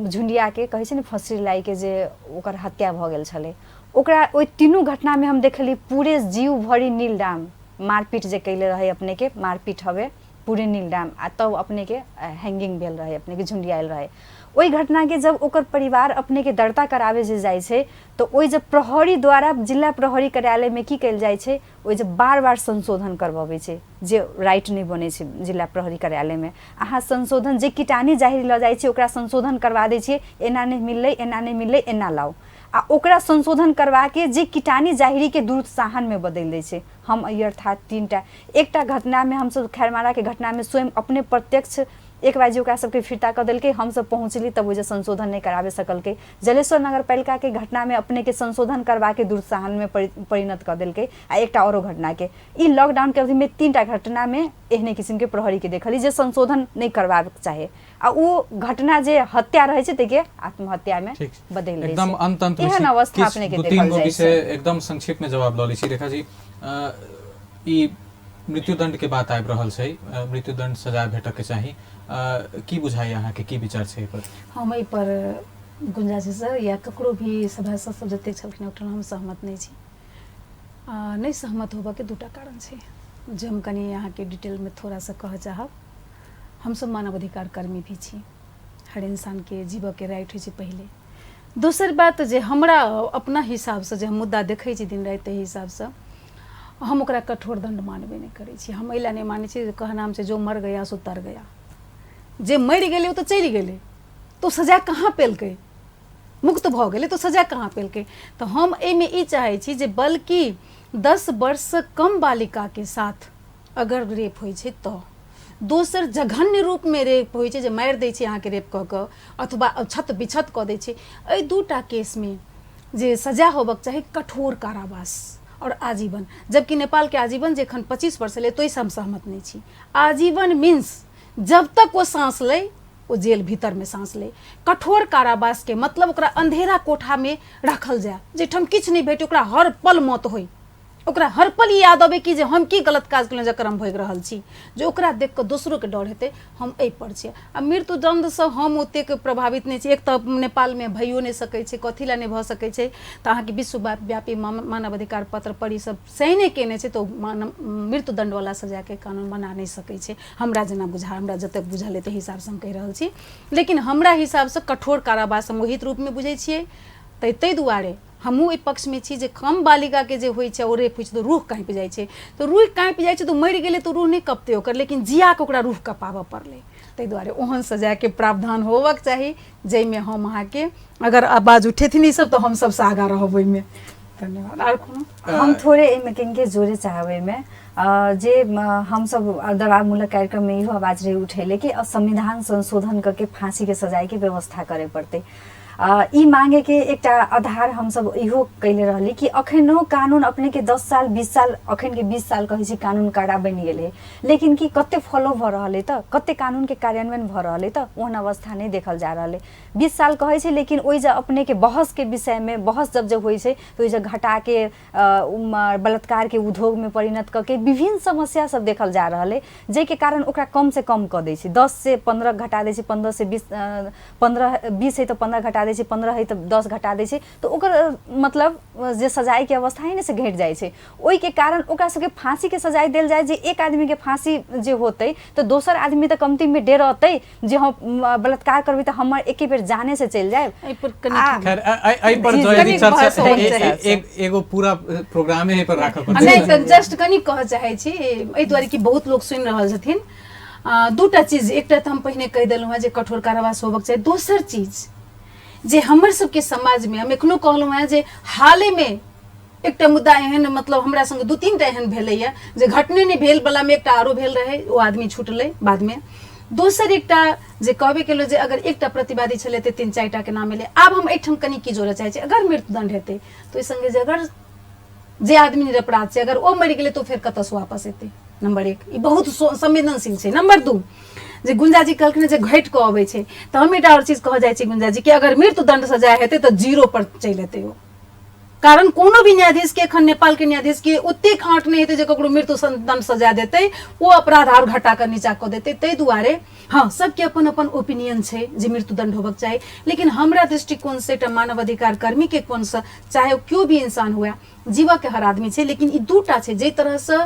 झुंडियाके कहै छै ने फंसरी लाइके जे ओकर हत्या भऽ गेल छलै, ओकरा ओहि तीनू घटनामे हम देखली पूरे जीव भरि नीलडाम मारपीट जे कैले रहै अपनेके, मारपीट हवे पूरे नीलडाम, आ तब अपनेके हैंगिंग भेल रहै, अपनेके झुंडियायल रहै। ओहि घटनाके जब ओकर परिवार अपनेके दर्ता कराबे जे जाइ छै तऽ ओहि जब प्रहरी द्वारा जिला प्रहरी कार्यालयमे की कयल जाइ छै, ओहि जब बार बार संशोधन करबबै छै, जे राइट नहि बनै छै जिला प्रहरी कार्यालयमे। अहाँ संशोधन जे किटानी जाहिर लऽ जाइ छै ओकरा संशोधन करवा दै छियै, एना नहि मिललै, एना नहि मिललै, एना लाउ, आ ओकरा संशोधन करवाके जे किटानी जाहिरीके दुरुत्साहनमे बदलि दै छै। हम एहि अर्थात 3टा एकटा घटनामे हमसब खैरमाराके घटनामे स्वयं अपने प्रत्यक्ष 1 बाजी ओकरा सबके फिर्ता कऽ देलकै, हमसब पहुँचली तब ओहि जे संशोधन नहि कराबे सकलकै। जलेश्वर नगरपालिकाके घटनामे अपनेके संशोधन करबाके दुरुत्साहनमे परिणत कऽ देलकै, आ एकटा औरो घटनाके ई लॉकडाउनके अवधिमे 3टा घटनामे एहने किसिमके प्रहरीके देखली जे संशोधन नहि करबाक चाही, आ उ घटना जे हत्या रहै छै ताहिके आत्महत्यामे बदलि दै एकदम छै। अंत अंत में एहन अवस्था अपनेके 2-3 देखल गो जाइ विषय छै। एकदम संक्षिप्त में जवाब लऽ लै छी। रेखा जी, ई मृत्युदंड के बात आबि रहल छै, मृत्युदंड सजा भेटऽ के चाही, की बुझाइए अहाँके, की विचार छै एहि पर? हम एहि पर गुंजा जी सर या ककरो भी सभासद सब जतेक छलखिन ओहिठाम हम सहमत नहि छी। नहि सहमत होबऽके 2टा कारण छै जे हम कनि अहाँके डिटेलमे थोड़ा सा कहऽ चाहब। हमसब मानवाधिकार कर्मी भी छी, हर इंसानके जीवऽके राइट होइ छै पहिले। दोसर बात जे हमरा अपना हिसाबसँ जे हम मुद्दा देखै छी दिन राति ताहि हिसाबसँ हम ओकरा कठोर दंड मानबे नहि करै छी। हम एहि लए नहि मानै छी जे कहनाम छै जो मर गया सो तर गया, जे मरि गेलै ओ तऽ चलि गेलै, तऽ ओ सजा कहाँ पेलकै, मुक्त भऽ गेलै तऽ सजा कहाँ पेलकै। तऽ हम एहिमे ई चाहै छी जे बल्कि 10 वर्षसँ कम बालिकाके साथ अगर रेप होइ छै तऽ, दोसर जघन्य रूपमे रेप होइ छै जे मारि दै छै अहाँके रेप कऽ कऽ अथवा क्षत विक्षत कऽ दै छै, एहि 2टा केसमे जे सजा होबक चाही कठोर कारावास और आजीवन। जबकि नेपालके आजीवन जे एखन 25 वर्ष एलै ताहिसँ हम सहमत नहि छी। आजीवन मीन्स जब तक ओ साँस लै ओ जेल भीतरमे साँस लै। कठोर कारावासके मतलब ओकरा अंधेरा कोठामे राखल जाय जाहिठाम किछु नहि भेटै, ओकरा हर पल मौत होइ, ओकरा हर पल ई याद अबै कि जे हम की गलत काज केलहुँ जकर हम भोगि रहल छी, जे ओकरा देख कऽ दोसरोके डर हेतै। हम एहिपर छी। आ मृत्युदण्डसँ हम ओतेक प्रभावित नहि छी। एक तऽ नेपालमे भइयो नहि सकै छै, कथी लए नहि भऽ सकै छै, तऽ अहाँके विश्वव्यापी मानवाधिकार पत्र पर ई सब साइने केने छै तऽ ओ मृत्युदण्डवला सजाके कानून बना नहि सकै छै। हमरा जेना बुझा, हमरा जतेक बुझल अइ ताहि हिसाबसँ हम कहि रहल छी। लेकिन हमरा हिसाबसँ कठोर कारावास हम ओहित रूपमे बुझै छियै। ताहि दुआरे हमहूँ एहि पक्षमे छी जे कम बालिकाके जे होइ छै ओ रेप होइ छै तऽ रूह काँपि जाइ छै, तऽ रूह काँपि जाइ छै तऽ मरि गेलै तऽ रूह नहि कँपतै ओकर, लेकिन जियाके ओकरा रूह कँपाबऽ पड़लै। ताहि दुआरे ओहन सजाके प्रावधान होबक चाही जाहिमे हम अहाँके अगर आवाज उठेथिन ई सब तऽ हम सबसँ आगाँ रहब ओहिमे। धन्यवाद। आर कोनो हम थोड़े एहिमे किनके जोड़े चाहब एहिमे जे हमसब दबावमूलक कार्यक्रममे इहो आवाज रहे उठेले कि संविधान संशोधन करके फांसी के सजाय के व्यवस्था करे पड़तै। ई मांगेके एकटा आधार हमसब इहो कैले रहली कि अखनो कानून अपनेके 10 साल 20 साल, अखनके 20 साल कहै छी कानून कड़ा बनि गेलै, लेकिन कि कते फॉलो भऽ रहल है, तऽ कते कानूनके कार्यान्वयन भऽ रहल है, तऽ ओहन अवस्था नहि देखल जा रहल है। 20 साल कहै छै, लेकिन ओहि जे अपनेके बहसके विषयमे बहस जब जब होइ छै तऽ ओहि जे घटाके बलात्कारके उद्योगमे परिणत कऽ के विभिन्न समस्या सब देखल जा रहल है, जाहिके कारण ओकरा कम से कम कऽ दै छै, 10 से 15 घटा दै छै, 15 से 20, 15 20 है तऽ 15 घटा दै छै, 15 है तऽ 10 घटा दै छै, तऽ ओकर मतलब जे सजाइके अवस्था है ने से घटि जाइ छै। ओहिके कारण ओकरा सबके फाँसीके सजाइ देल जाय, जे एक आदमीके फाँसी जे होतै तऽ दोसर आदमी तऽ कमतीमे डरतै जे हम बलात्कार करबै तऽ हमर एके बेर जाने से चलि जायब। एहि पर कनि खैर, एहि पर जी, जो यदि कनि चर्चा बहस होबाक चाही। एगो पूरा प्रोग्रामे एहि पर राखऽ पड़तै। नहि तऽ जस्ट कनि कहऽ चाहै छी एहि दुआरे कि बहुत लोक सुनि रहल छथिन। दूटा चीज, एकटा तऽ हम पहिने कहि देलहुँ हेँ जे कठोर कारावास होबक चाही। दोसर चीज जे हमर सबके समाजमे, हम एखनो कहलहुँ हेँ जे हालेमे एकटा मुद्दा एहन मतलब हमरा संगे 2-3 टा एहन भेलैए जे घटने नहि भेल बलामे एकटा आरो भेल रहै, ओ आदमी छुटलै बादमे। दोसर एकटा जे कहबे केलहुँ जे अगर एकटा प्रतिवादी छलै तऽ 3-4 टाके नाम एलै। आब हम एहिठाम कनि की जोड़ऽ चाहै छी, अगर मृत्युदण्ड हेतै तऽ ओहि संगे जे अगर जे आदमी निरपराध छै अगर ओ मरि गेलै तऽ फेर कतऽसँ वापस एतै, नम्बर 1 ई बहुत संवेदनशील छै। नम्बर 2 जे गुंजा जी कहलखिन जे घटि कऽ अबै छै, तऽ हम एकटा आओर चीज कहऽ जाइ छी गुंजा जी कि अगर मृत्युदण्ड सजाय हेतै तऽ 0 पर चलि एतै ओ, कारण कोनो भी न्यायाधीश के एखन नेपाल के न्यायाधीश के ओतेक आँट नहि हेतै जे ककरो मृत्यु दंड सजा देतै, ओ अपराध आओर घटा कऽ नीचा कऽ देतै। ताहि दुआरे हँ सबके अपन अपन ओपिनियन छै जे मृत्युदंड होबक चाही, लेकिन हमरा दृष्टिकोणसँ एकटा मानवाधिकार कर्मीके कोणसँ चाहे ओ केओ भी इंसान हुए, जीवऽके हर आदमी छै, लेकिन ई दूटा छै जाहि तरहसँ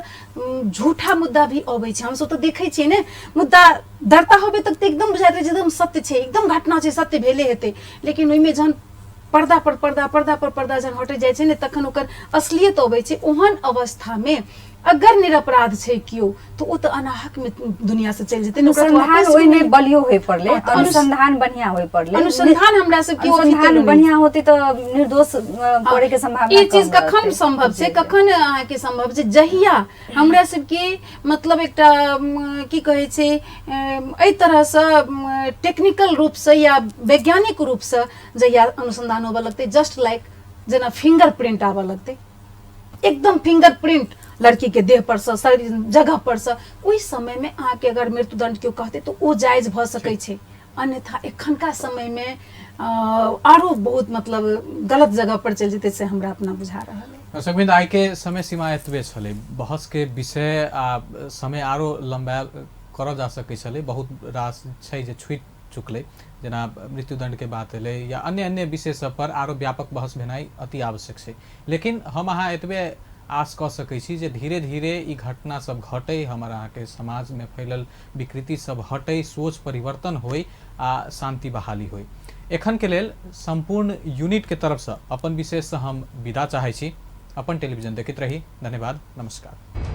झूठा मुद्दा भी अबै छै, हमसब तऽ देखै छियै ने मुद्दा दर्ता होबे तक तऽ एकदम बुझाइत रहै छै एकदम सत्य छै, एकदम घटना छै, सत्य भेले हेतै, लेकिन ओहिमे जहन पर्दा पर पर्दा, पर्दा पर पर्दा जहन हटै जाइ छै ने तखन ओकर असलियत अबै छै। ओहन अवस्थामे अगर निरपराध छै केओ तऽ ओ तऽ अनाहक में दुनिया से चलि जेतै ने, ओकरा तऽ अनुसंधान वापस ओहिमे नहि। बलियो होय पड़लै, हँ, तऽ अनुसंधान बढ़िया होय पड़लै, अनुसंधान हमरा सबके ओ अनुसंधान फिकर बढ़िया होतै तऽ निर्दोष पड़ै के संभावना ई चीज कम कखन रहतै। संभव छै, जी, जी। कखन अहाँके संभव छै जहिया हमरा सबके मतलब एकटा की कहै छै एहि तरहसँ टेक्निकल रूपसँ या वैज्ञानिक रूपसँ जहिया अनुसंधान होबऽ लगतै, जस्ट लाइक जेना फिंगर प्रिंट आबऽ लगतै, एकदम फिंगर प्रिंट लड़की के देह पर सँ शरीर जगह पर सँ, ओहि समय में अहाँके अगर मृत्युदंड केओ कहतै तऽ ओ जायज भऽ सकै छै, अन्यथा एखनका समय में आरो बहुत मतलब गलत जगह पर चलि जेतै से हमरा अपना बुझा रहल है। दर्शकवृंद, आइ के समय सीमा एतबे छलै, बहस के विषय आ समय आरो लम्बा करल जा सकै छलै, बहुत रास छै जे छूटि चुकलै, जेना मृत्युदंड के बात एलै या अन्य अन्य विषय सब पर आरो व्यापक बहस भेनाइ अति आवश्यक छै, लेकिन हम अहाँ एतबे आस कऽ सकै छी जे धीरे धीरे ई घटना सब घटै, हमर अहाँके समाजमे फैलल विकृति सब हटै, सोच परिवर्तन होइ आ शान्ति बहाली होइ। एखन के लेल सम्पूर्ण यूनिट के तरफसँ अपन विशेषसँ हम विदा चाहै छी। अपन टेलीविजन देखैत रही। धन्यवाद, नमस्कार।